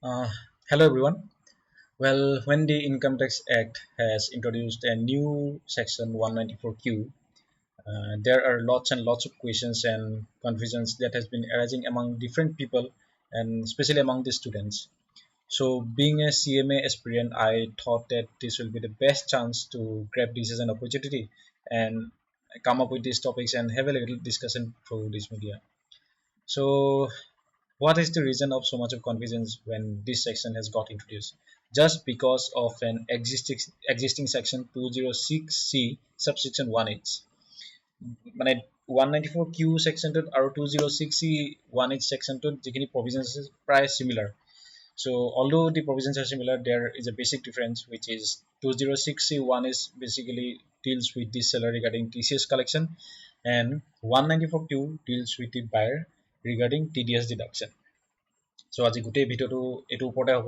Hello everyone. Well, when the Income Tax Act has introduced a new section 194Q, there are lots and lots of questions and confusions that has been arising among different people and especially among the students. So, being a CMA aspirant, I thought that this will be the best chance to grab this as an opportunity and come up with these topics and have a little discussion through this media. So, what is the reason of so much of confusion when this section has got introduced? Just because of an existing section 206C subsection 1H. মানে 194Q ছেকশ্যনটোত আৰু 206C 1H ছেকশ্যনটোত যিখিনি provisions আছে প্ৰায় similar. So although the provisions are similar, there is a basic difference, which is 206C 1 is basically deals with the seller regarding TCS collection and 194Q deals with the buyer regarding TDS deduction. So আজি গোটেই ভিডিঅ'টো এইটোৰ ওপৰতে হ'ব,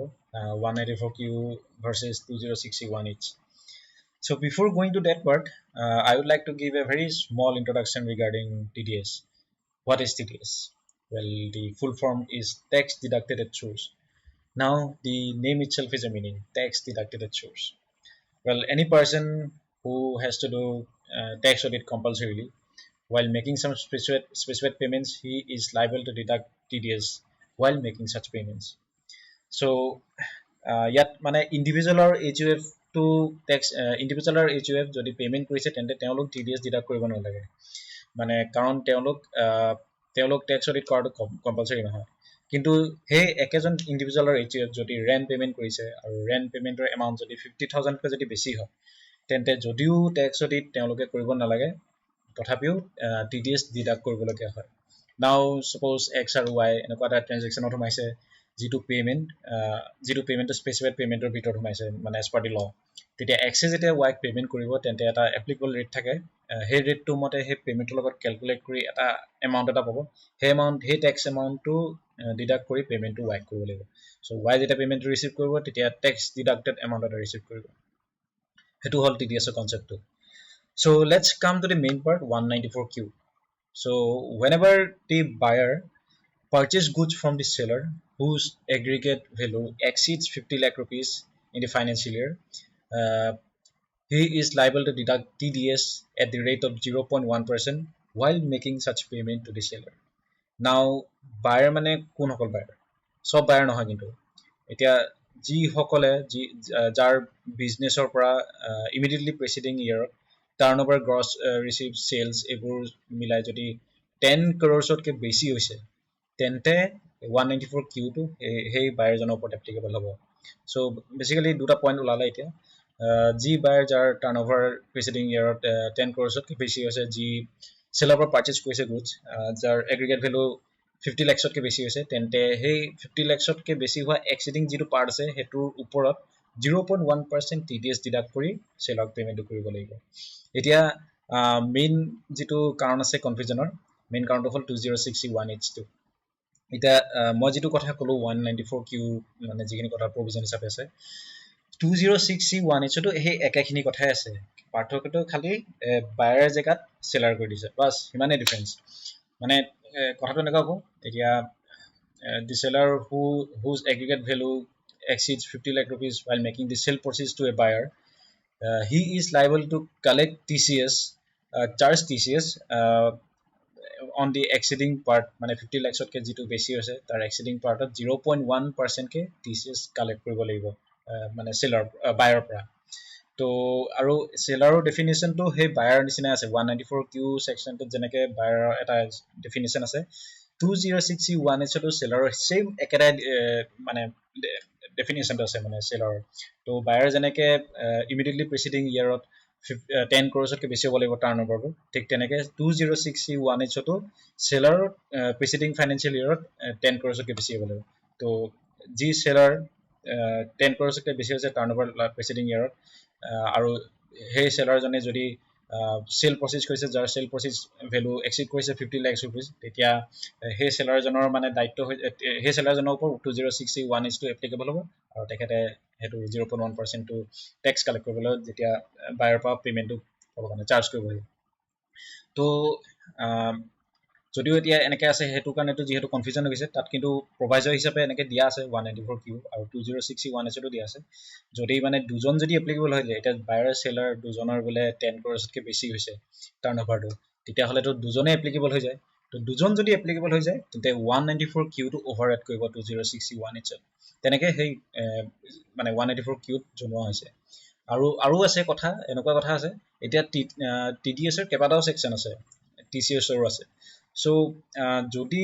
194Q versus 206C 1H. So before going to that part, I would like to give a very small introduction regarding TDS. What is TDS? Well, the full form is tax deducted at source. Now, the name itself is a meaning, tax deducted at source. Well, any person who has to do tax audit compulsorily, while making some specified payments, he is liable to deduct TDS while making such payments. So, ইয়াত মানে ইণ্ডিভিজুৱেলৰ H U এফটো tax, ইণ্ডিভিজুৱেলৰ H U F যদি payment কৰিছে, তেন্তে তেওঁলোক T D S deduct কৰিব নালাগে, মানে কাৰণ তেওঁলোক টেক্স অডিট কৰাটো কম্পালচৰি নহয়। কিন্তু সেই একেজন ইণ্ডিভিজুৱেলৰ এইচ ইউ এফ যদি ৰেণ্ট পে'মেণ্ট কৰিছে আৰু ৰেণ্ট পে'মেণ্টৰ এমাউণ্ট যদি 50,000তকৈ যদি বেছি হয়, তেন্তে যদিও টেক্স অডিট তেওঁলোকে কৰিব নালাগে, তথাপিও টি ডি এছ ডিডাক্ট কৰিবলগীয়া হয়। নাও ছাপ'জ এক্স আৰু ৱাই এনেকুৱা এটা ট্ৰেঞ্জেকশ্যনত সোমাইছে, যিটো পে'মেণ্টটো স্পেচিফাইড পে'মেণ্টৰ ভিতৰত সোমাইছে, মানে এজ পাৰ দি ল। তেতিয়া এক্সে যেতিয়া ৱাইক পে'মেণ্ট কৰিব, তেন্তে এটা এপ্লিকেবল ৰেট থাকে। সেই ৰেটটোৰ মতে সেই পে'মেণ্টটোৰ লগত কেলকুলেট কৰি এটা এমাউণ্ট এটা পাব। সেই এমাউণ্ট, সেই টেক্স এমাউণ্টটো ডিডাক্ট কৰি পে'মেণ্টটো ৱাইক কৰিব লাগিব। চ' ৱাই যেতিয়া পে'মেণ্টটো ৰিচিভ কৰিব, তেতিয়া টেক্স ডিডাক্টেড এমাউণ্ট এটা ৰিচিভ কৰিব। সেইটো হ'ল টি ডি এছৰ কনচেপ্টটো। So let's come to the main part, 194Q. So whenever the buyer purchase goods from the seller whose aggregate value exceeds 50 lakh rupees in the financial year, he is liable to deduct TDS at the rate of 0.1% while making such payment to the seller. Now, buyer মানে কোনসকল buyer? চব buyer নহয় কিন্তু। এতিয়া যিসকলে যি যাৰ বিজনেছৰ পৰা ইমিডিয়েটলি প্ৰেচিডিং ইয়েৰত টাৰ্ণ অভাৰ, গ্ৰছ ৰিচিপ্ট, চেলছ এইবোৰ মিলাই যদি 10 ক্ৰ'ৰ্ছতকৈ বেছি হৈছে, তেন্তে 194Qটো সেই বায়াৰজনৰ ওপৰত এপ্লিকেবল হ'ব। চ' বেচিকেলি দুটা পইণ্ট ওলালে এতিয়া। যি বায়াৰ যাৰ টাৰ্ণ অভাৰ প্ৰিচিডিং ইয়েৰত 10 ক্ৰ'ৰ্ছতকৈ বেছি হৈছে, যি চেলাৰৰ পৰা পাৰ্চেছ কৰিছে গুডছ যাৰ এগ্ৰিগেট ভেলু 50 লেক্সতকৈ বেছি হৈছে, তেন্তে সেই 50 লেক্সতকৈ বেছি হোৱা এক্সিডিং যিটো পাৰ্ট আছে, সেইটোৰ ওপৰত 0.1% TDS deduct কৰি চেলাৰক পে'মেণ্টটো কৰিব লাগিব। এতিয়া মেইন যিটো কাৰণ আছে কনফিউজনৰ, মেইন কাৰণটো হ'ল 206C 1Hটো। এতিয়া মই যিটো কথা ক'লোঁ, 194Q মানে যিখিনি কথা প্ৰভিজন হিচাপে আছে, 206C 1Hতো সেই একেখিনি কথাই আছে। পাৰ্থক্যটো খালি বায়াৰ জেগাত চেলাৰ কৰি দিছে, বাছ সিমানেই ডিফাৰেঞ্চ। মানে কথাটো এনেকুৱা হ'ব এতিয়া, the seller whose aggregate value exceeds 50 lakh rupees, while making the sale proceeds to a buyer, he is liable to collect TCS, charge TCS on the exceeding part, মানে 50 লেক্সতকৈ যিটো বেছি হৈছে, তাৰ এক্সিডিং পাৰ্টত 0.1%কৈ টি চি এছ কালেক্ট কৰিব লাগিব, মানে চেলাৰ, বায়াৰৰ পৰা। তো আৰু চেলাৰৰ ডেফিনেশ্যনটো সেই বায়াৰৰ নিচিনাই আছে। 194Q ছেকশ্যনটোত যেনেকৈ বায়াৰৰ এটা ডেফিনেশ্যন আছে, 206C 1Hতো চেলাৰৰ ছেইম একেটাই মানে ডেফিনেশ্যনটো আছে, মানে চেলাৰৰ। তো বায়াৰ যেনেকৈ ইমিডিয়েটলি প্ৰিচিডিং ইয়েৰত 10 ক্ৰ'ৰ্ছতকৈ বেছি হ'ব লাগিব টাৰ্ণ অভাৰবোৰ, ঠিক তেনেকৈ 206C 1Hতো চেলাৰৰ প্ৰিচিডিং ফাইনেন্সিয়েল ইয়েৰত 10 ক্ৰ'ৰ্ছতকৈ বেছি হ'ব লাগিব। তো যি চেলাৰ 10 ক্ৰ'ৰ্ছতকৈ বেছি হৈছে টাৰ্ণ অভাৰ প্ৰিচিডিং ইয়েৰত আৰু সেই চেলাৰজনে যদি চেল প্ৰচিডছ কৰিছে, যাৰ চেল প্ৰচিডছ ভেলু এক্সিড কৰিছে 50 লেক্স ৰুপিজ, তেতিয়া সেই চেলাৰজনৰ মানে দায়িত্ব হৈ সেই চেলাৰজনৰ ওপৰত 206C 1Hটো এপ্লিকেবল হ'ব আৰু তেখেতে সেইটো 0.1%টো টেক্স কালেক্ট কৰিবলৈ যেতিয়া বায়াৰৰ পৰা পে'মেণ্টটো পাব কাৰণে চাৰ্জ কৰিব। তো যদিও এতিয়া এনেকৈ আছে, সেইটো কাৰণেতো যিহেতু কনফিউজন হৈ গৈছে। তাত কিন্তু প্ৰভাইজৰ হিচাপে এনেকৈ দিয়া আছে 194Q আৰু 206C 1 এইচতো দিয়া আছে। যদি মানে দুজন যদি এপ্লিকেবল হৈ যায়, এতিয়া বায়াৰ চেলাৰ দুজনৰ বোলে 10 ক্ৰ'ৰ্ছতকৈ বেছি হৈছে টাৰ্ণ অভাৰটো, তেতিয়াহ'লেতো দুজনে এপ্লিকেবল হৈ যায়। তো দুজন যদি এপ্লিকেবল হৈ যায়, তেন্তে 194Qটো অভাৰ ৰাইড কৰিব 206C 1 এইচত। তেনেকৈ সেই মানে 194Qত জনোৱা হৈছে। আৰু আছে কথা, এনেকুৱা কথা আছে, এতিয়া টি ডি এছৰ কেইবাটাও ছেকশ্যন আছে, টি চি এছৰো আছে। চ' যদি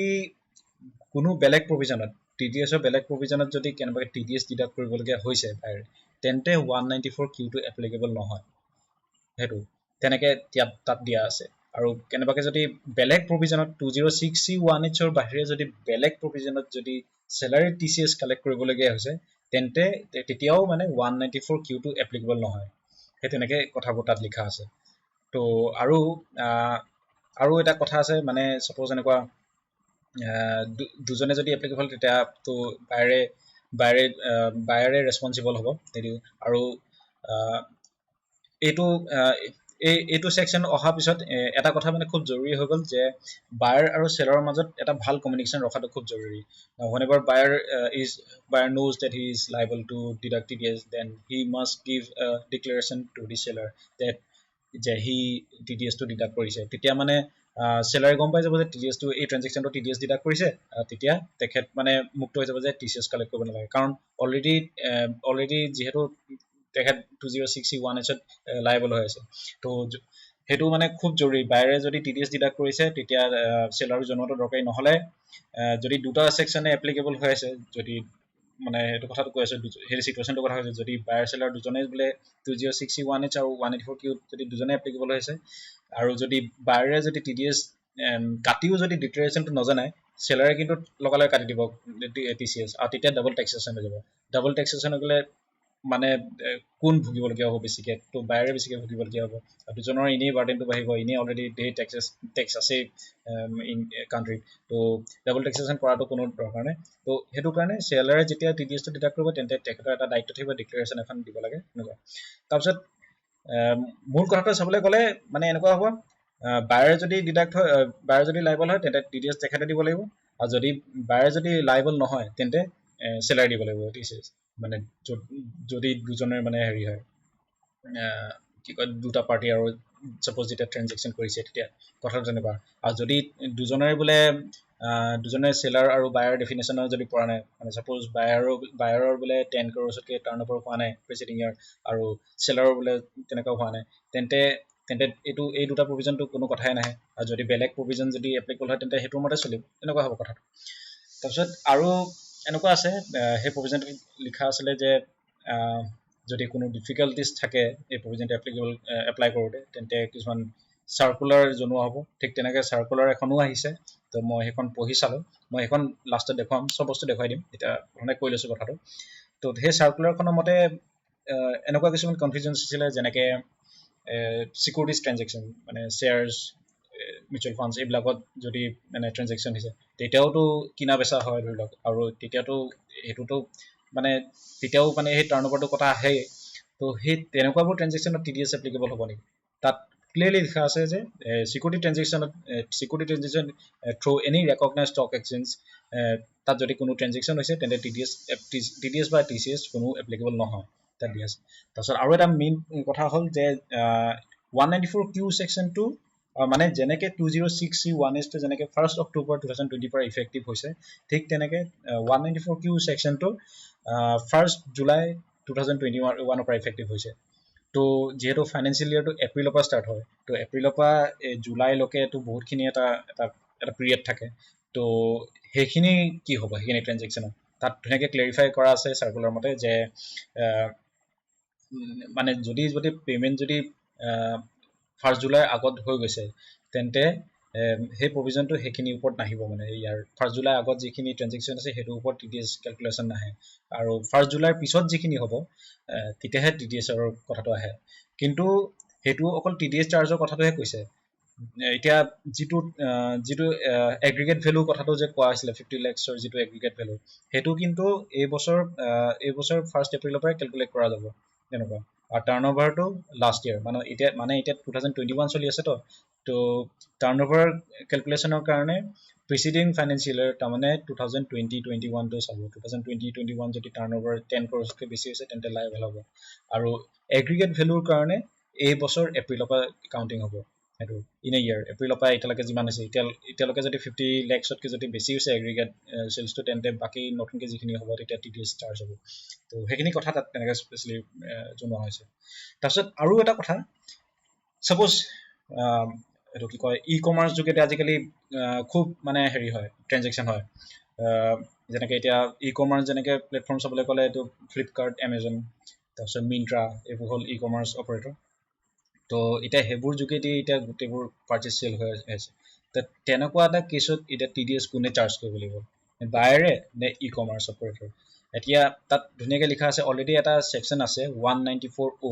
কোনো বেলেগ প্ৰভিজনত, টি ডি এছৰ বেলেগ প্ৰভিজনত যদি কেনেবাকৈ টি ডি এছ ডিডাক্ট কৰিবলগীয়া হৈছে বায়াৰে, তেন্তে 194Qটো এপ্লিকেবল নহয়। সেইটো তেনেকৈ ইয়াত তাত দিয়া আছে। আৰু কেনেবাকৈ যদি বেলেগ প্ৰভিজনত, 206C 1 এইচৰ বাহিৰে যদি বেলেগ প্ৰভিজনত যদি salary T C S collect কৰিবলগীয়া হৈছে, তেন্তে তেতিয়াও মানে 194Qটো এপ্লিকেবল নহয়। সেই তেনেকৈ কথাবোৰ তাত লিখা আছে। তো আৰু এটা কথা আছে, মানে ছাপ'জ এনেকুৱা দুজনে যদি এপ্লিকেবল, তেতিয়া তো বায়াৰে ৰেচপনচিবল হ'ব সেইটো। আৰু এইটো ছেকশ্যন অহাৰ পিছত এটা কথা মানে খুব জৰুৰী হৈ গ'ল যে বায়াৰ আৰু চেলাৰৰ মাজত এটা ভাল কমিউনিকেশ্যন ৰখাটো খুব জৰুৰী। Whenever buyer knows that he is liable to deduct TDS, then he must give a declaration to the seller that যে সি টি ডি এছটো ডিডাক্ট কৰিছে। তেতিয়া মানে চেলাৰে গম পাই যাব যে টি ডি এছটো, এই ট্ৰেঞ্জেকশ্যনটো টি ডি এছ ডিডাক্ট কৰিছে। তেতিয়া তেখেত মানে মুক্ত হৈ যাব যে টি চি এছ কালেক্ট কৰিব নালাগে, কাৰণ অলৰেডি যিহেতু তেখেত 206C 1 এইচত লাইবল হৈ আছে। তো সেইটো মানে খুব জৰুৰী। বায়াৰে যদি টি ডি এছ ডিডাক্ট কৰিছে, তেতিয়া চেলাৰক জনোৱাটো দৰকাৰী। নহ'লে যদি দুটা ছেকশ্যনে এপ্লিকেবল হৈ আছে, যদি মানে সেইটো কথাটো কৈ আছোঁ, সেই চিটুৱেশ্যনটোৰ কথা কৈছোঁ, যদি বায়াৰ চেলাৰ দুজনে বোলে 206C 1 H আৰু 184Q যদি দুজনে এপ্লিকেবল হৈ আছে আৰু যদি বায়াৰে যদি টি ডি এছ কাটিও যদি ডিক্লেৰেশ্যনটো নজনায়, চেলাৰে কিন্তু লগে লগে কাটি দিব টি চি এছ আৰু তেতিয়া ডাবল টেক্সেশ্যন হৈ যাব। ডাবল টেক্সেশ্যন হৈ গ'লে মানে কোন ভুগিবলগীয়া হ'ব বেছিকৈ? তো বায়াৰে বেছিকৈ ভুগিবলগীয়া হ'ব আৰু দুজনৰ এনেই বাৰ্ডেনটো বাঢ়িব। এনেই অলৰেডি ধেৰ টেক্স আছেই ইন কাণ্ট্ৰিত, তো ডাবল টেক্সেশ্যন কৰাটো কোনো দৰকাৰ নাই। তো সেইটো কাৰণে চেলাৰে যেতিয়া টি ডি এছটো ডিডাক্ট কৰিব, তেন্তে তেখেতৰ এটা দায়িত্ব থাকিব, ডিক্লেৰেশ্যন এখন দিব লাগে এনেকুৱা। তাৰপিছত মূল কথাটো চাবলৈ গ'লে মানে এনেকুৱা হ'ব, বায়াৰ যদি ডিডাক্ট হয়, বায়াৰ যদি লাইবল হয়, তেন্তে টি ডি এছ তেখেতে দিব লাগিব আৰু যদি বায়াৰ যদি লাইবল নহয়, তেন্তে চেলাৰে দিব লাগিব টি চি এছ। মানে য'ত যদি দুজনে মানে হেৰি হয়, কি কয়, দুটা পাৰ্টি আৰু ছাপ'জ যেতিয়া ট্ৰেনজেকশ্যন কৰিছে, তেতিয়া কথাটো তেনেকুৱা। আৰু যদি দুজনৰে বোলে দুজনে চেলাৰ আৰু বায়াৰ ডেফিনেশ্যনৰ যদি পৰা নাই, মানে ছাপ'জ বায়াৰৰ বোলে 10 ক্ৰ'ৰ্ছতকৈ টাৰ্ণ অভাৰ হোৱা নাই প্ৰিচিডিং ইয়াৰ আৰু চেলাৰৰ বোলে তেনেকুৱা হোৱা নাই, তেন্তে এই দুটা প্ৰভিজনটো কোনো কথাই নাহে। আৰু যদি বেলেগ প্ৰভিজন যদি এপ্লিকেবল হয়, তেন্তে সেইটোৰ মতে চলিব। তেনেকুৱা হ'ব কথাটো। তাৰপিছত আৰু এনেকুৱা আছে, সেই প্ৰভিজনটো লিখা আছিলে যে যদি কোনো ডিফিকাল্টিজ থাকে এই প্ৰভিজনটো এপ্লাই কৰোঁতে, তেন্তে কিছুমান চাৰ্কুলাৰ জনোৱা হ'ব। ঠিক তেনেকৈ চাৰ্কুলাৰ এখনো আহিছে। তো মই সেইখন পঢ়ি চালোঁ। মই সেইখন লাষ্টত দেখুৱাম, চব বস্তু দেখুৱাই দিম। এতিয়া প্ৰথমতে কৈ লৈছোঁ কথাটো। তো সেই চাৰ্কুলাৰখনৰ মতে এনেকুৱা কিছুমান কনফিউজনছ আছিলে, যেনেকৈ ছিকিউৰিটিজ ট্ৰেনজেকশ্যন, মানে শ্বেয়াৰ্ছ, মিউচুৱেল ফাণ্ডছ, এইবিলাকত যদি মানে ট্ৰেনজেকশ্যন হৈছে, তেতিয়াওতো কিনা বেচা হয় ধৰি লওক, আৰু তেতিয়াতো সেইটোতো মানে তেতিয়াও মানে সেই টাৰ্ণ অভাৰটোৰ কথা আহেই। তো সেই তেনেকুৱাবোৰ ট্ৰেনজেকশ্যনত টি ডি এছ এপ্লিকেবল হ'ব নেকি? তাত ক্লিয়াৰলি লিখা আছে যে security ট্ৰেনজেকশ্যনত, security transaction through any recognized stock exchange, তাত যদি কোনো ট্ৰেনজেকশ্যন হৈছে, তেন্তে টি ডি এছ বা টি চি এছ কোনো এপ্লিকেবল নহয়, তাত দিয়া আছে। তাৰপিছত আৰু এটা মেইন কথা হ'ল যে 194Q ছেকশ্যনটো মানে যেনেকৈ 206C 1 এইচটো যেনেকৈ 1 অক্টোবৰ 2020ৰ পৰা ইফেক্টিভ হৈছে, ঠিক তেনেকৈ 194Q ছেকশ্যনটো 1 জুলাই 2021ৰ পৰা ইফেক্টিভ হৈছে। তো যিহেতু ফাইনেন্সিয়েল ইয়েৰটো এপ্ৰিলৰ পৰা ষ্টাৰ্ট হয়, তো এপ্ৰিলৰ পৰা এই জুলাইলৈকেতো বহুতখিনি এটা পিৰিয়ড থাকে। তো সেইখিনি কি হ'ব সেইখিনি ট্ৰেনজেকশ্যনত? তাত ধুনীয়াকৈ ক্লেৰিফাই কৰা আছে চাৰ্কুলাৰ মতে যে মানে যদি পে'মেণ্ট যদি 1 জুলাইৰ আগত হৈ গৈছে, তেন্তে সেই প্ৰভিজনটো সেইখিনিৰ ওপৰত নাহিব। মানে ইয়াৰ 1 জুলাইৰ আগত যিখিনি ট্ৰেনজেকশ্যন আছে, সেইটোৰ ওপৰত টি ডি এছ কেলকুলেশ্যন নাহে আৰু 1 জুলাইৰ পিছত যিখিনি হ'ব, তেতিয়াহে টি ডি এছৰ কথাটো আহে। কিন্তু সেইটো অকল টি ডি এছ চাৰ্জৰ কথাটোহে কৈছে। এতিয়া যিটো এগ্ৰিগেট ভেলু কথাটো যে কোৱা হৈছিলে, 50 লেক্সৰ যিটো এগ্ৰিগেট ভেলু, সেইটো কিন্তু এই বছৰ 1 এপ্ৰিলৰ পৰাই কেলকুলেট কৰা যাব তেনেকুৱা। আৰু টাৰ্ণ অভাৰটো লাষ্ট ইয়েৰ, মানে এতিয়া 2021 চলি আছে, তো টাৰ্ণ অভাৰ কেলকুলেশ্যনৰ কাৰণে প্ৰিচিডিং ফাইনেন্সিয়েল ইয়েৰ, তাৰমানে 2020-21টো চাব। 2020-21 যদি টাৰ্ণ অভাৰ 10 ক্ৰ'ৰ্ছতকৈ বেছি হৈছে, তেন্তে লাইবেল হ'ব। আৰু এগ্ৰিগেট ভেলুৰ কাৰণে এই বছৰ এপ্ৰিলৰ পৰা কাউণ্টিং হ'ব। সেইটো ইন এ ইয়েৰ এপ্ৰিলৰ পৰা এতিয়ালৈকে যিমান হৈছে, এতিয়ালৈকে যদি 50 লেক্সতকৈ যদি বেছি হৈছে এগ্ৰিগেট চেলছটো, তেন্তে বাকী নতুনকৈ যিখিনি হ'ব, তেতিয়া টিডিএছ চাৰ্জ হ'ব। তো সেইখিনি কথা তাত তেনেকৈ স্পেচিয়েলি জনোৱা হৈছে। তাৰপিছত আৰু এটা কথা, ছাপ'জ এইটো কি কয়, ই কমাৰ্চ যোগেদি আজিকালি খুব মানে হেৰি হয়, ট্ৰেনজেকশ্যন হয়। যেনেকৈ এতিয়া ই কমাৰ্চ যেনেকৈ প্লেটফৰ্ম চাবলৈ গ'লে এইটো ফ্লিপকাৰ্ট, এমেজন, তাৰপিছত মিণ্ট্ৰা, এইবোৰ হ'ল ই কমাৰ্চ অপাৰেটৰ। তো এতিয়া সেইবোৰ যোগেদি এতিয়া গোটেইবোৰ পাৰ্চেছ চেল হৈ আছে। তেনেকুৱা এটা কেছত এতিয়া টিডিএছ কোনে চাৰ্জ কৰিব লাগিব, বায়াৰে নে ই কমাৰ্চ অপাৰেটৰ? এতিয়া তাত ধুনীয়াকৈ লিখা আছে, অলৰেডি এটা ছেকশ্যন আছে 194O।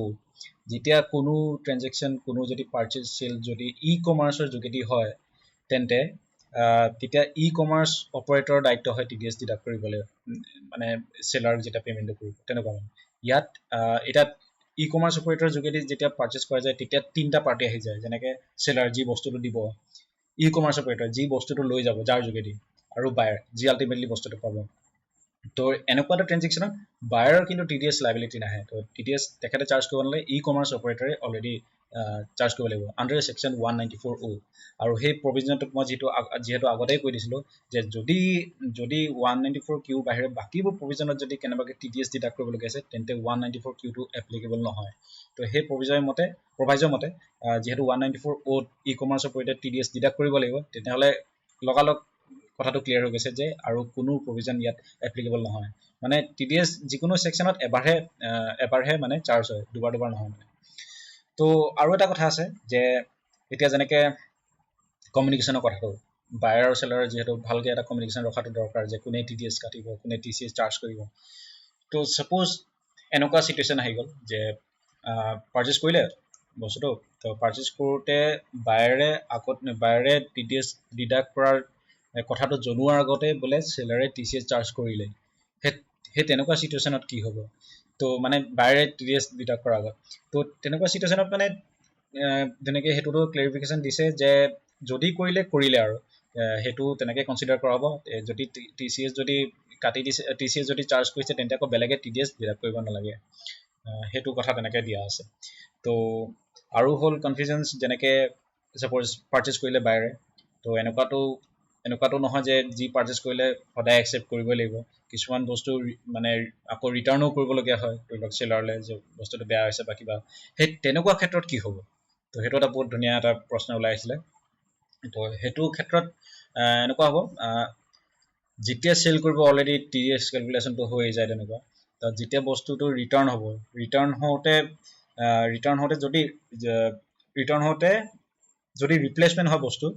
যেতিয়া কোনো ট্ৰেনজেকশ্যন, কোনো যদি পাৰ্চেছ চেল যদি ই কমাৰ্চৰ যোগেদি হয়, তেন্তে তেতিয়া ই কমাৰ্চ অপাৰেটৰৰ দায়িত্ব হয় টিডিএছ ডিডাক্ট কৰিবলৈ, মানে চেলাৰক যেতিয়া পে'মেণ্টটো কৰিব তেনেকুৱা। মানে ইয়াত এতিয়া ই কমাৰ্চ অপাৰেটৰ যোগেদি যেতিয়া পাৰ্চেছ কৰা যায়, তেতিয়া তিনিটা পাৰ্টি আহি যায়, যেনেকৈ চেলাৰ, যি বস্তুটো দিব, ই কমাৰ্চ অপাৰেটৰ, যি বস্তুটো লৈ যাব যাৰ যোগেদি, আৰু বায়াৰ, যি আল্টিমেটলি বস্তুটো পাব। তো এনেকুৱা এটা ট্ৰেনজেকশ্যনত বায়াৰৰ কিন্তু টিডিএছ লাইবিলিটি নাহে। তো টিডিএছ তেখেতে চাৰ্জ কৰিব নালাগে, ই কমাৰ্চ অপাৰেটৰে অলৰেডি চাৰ্জ কৰিব লাগিব আণ্ডাৰ ছেকশ্যন 194O। আৰু সেই প্ৰভিজনটোক মই যিহেতু আগতেই কৈ দিছিলোঁ যে যদি 194Qৰ বাহিৰে বাকীবোৰ প্ৰভিজনত যদি কেনেবাকৈ টিডিএছ ডিডাক্ট কৰিবলগীয়া আছে, তেন্তে 194Qটো এপ্লিকেবল নহয়। তো সেই প্ৰভাইজৰ মতে যিহেতু 194Oত e commerce operator TDS deduct কৰিব লাগিব, তেতিয়াহ'লে লগালগ কথাটো ক্লিয়াৰ হৈ গৈছে যে আৰু কোনো প্ৰভিজন ইয়াত এপ্লিকেবল নহয়। মানে টিডিএছ যিকোনো ছেকশ্যনত এবাৰহে এবাৰহে মানে চাৰ্জ হয়, দুবাৰ দুবাৰ নহয়। মানে তো আৰু এটা কথা আছে যে এতিয়া যেনেকৈ কমিউনিকেশ্যনৰ কথাটো, বায়াৰ আৰু চেলাৰৰ যিহেতু ভালকৈ এটা কমিউনিকেশ্যন ৰখাটো দৰকাৰ যে কোনে টিডিএছ কাটিব, কোনে টিচিএছ চাৰ্জ কৰিব। তো ছাপ'জ এনেকুৱা চিটুৱেশ্যন আহি গ'ল যে পাৰ্চেছ কৰিলে বস্তুটো, তো পাৰ্চেছ কৰোঁতে বায়াৰে টিডিএছ ডিডাক্ট কৰাৰ কথাটো জনোৱাৰ আগতে বোলে চেলাৰে টিচিএছ চাৰ্জ কৰিলে, সেই তেনেকুৱা চিটুৱেশ্যনত কি হ'ব? তো মানে বায়াৰে টিডিএছ ডিডাক্ট কৰাৰ আগত, তো তেনেকুৱা চিটুৱেশ্যনত মানে তেনেকৈ সেইটোতো ক্লেৰিফিকেশ্যন দিছে যে যদি কৰিলে কৰিলে আৰু সেইটো তেনেকৈ কনচিডাৰ কৰা হ'ব। যদি টিচিএছ যদি কাটি দিছে, টিচিএছ যদি চাৰ্জ কৰিছে, তেন্তে আকৌ বেলেগে টিডিএছ ডিডাক্ট কৰিব নালাগে। সেইটো কথা তেনেকৈ দিয়া আছে। তো আৰু হ'ল কনফিউজনছ, যেনেকৈ ছাপ'জ পাৰ্চেছ কৰিলে বায়াৰে, তো এনেকুৱাটো নহয় যে যি পাৰ্চেছ কৰিলে সদায় একচেপ্ট কৰিবই লাগিব। কিছুমান বস্তু মানে আকৌ ৰিটাৰ্ণো কৰিবলগীয়া হয়, ধৰি লওক চেলাৰলৈ, যে বস্তুটো বেয়া হৈছে বা কিবা। সেই তেনেকুৱা ক্ষেত্ৰত কি হ'ব? তো সেইটো এটা বহুত ধুনীয়া এটা প্ৰশ্ন ওলাই আহিছিলে। তো সেইটো ক্ষেত্ৰত এনেকুৱা হ'ব, যেতিয়া চেল কৰিব অলৰেডি টিডিএছ কেলকুলেশ্যনটো হৈ যায় তেনেকুৱা। তাত যেতিয়া বস্তুটো ৰিটাৰ্ণ হ'ব, ৰিটাৰ্ণ হওঁতে যদি ৰিপ্লেচমেণ্ট হয় বস্তু,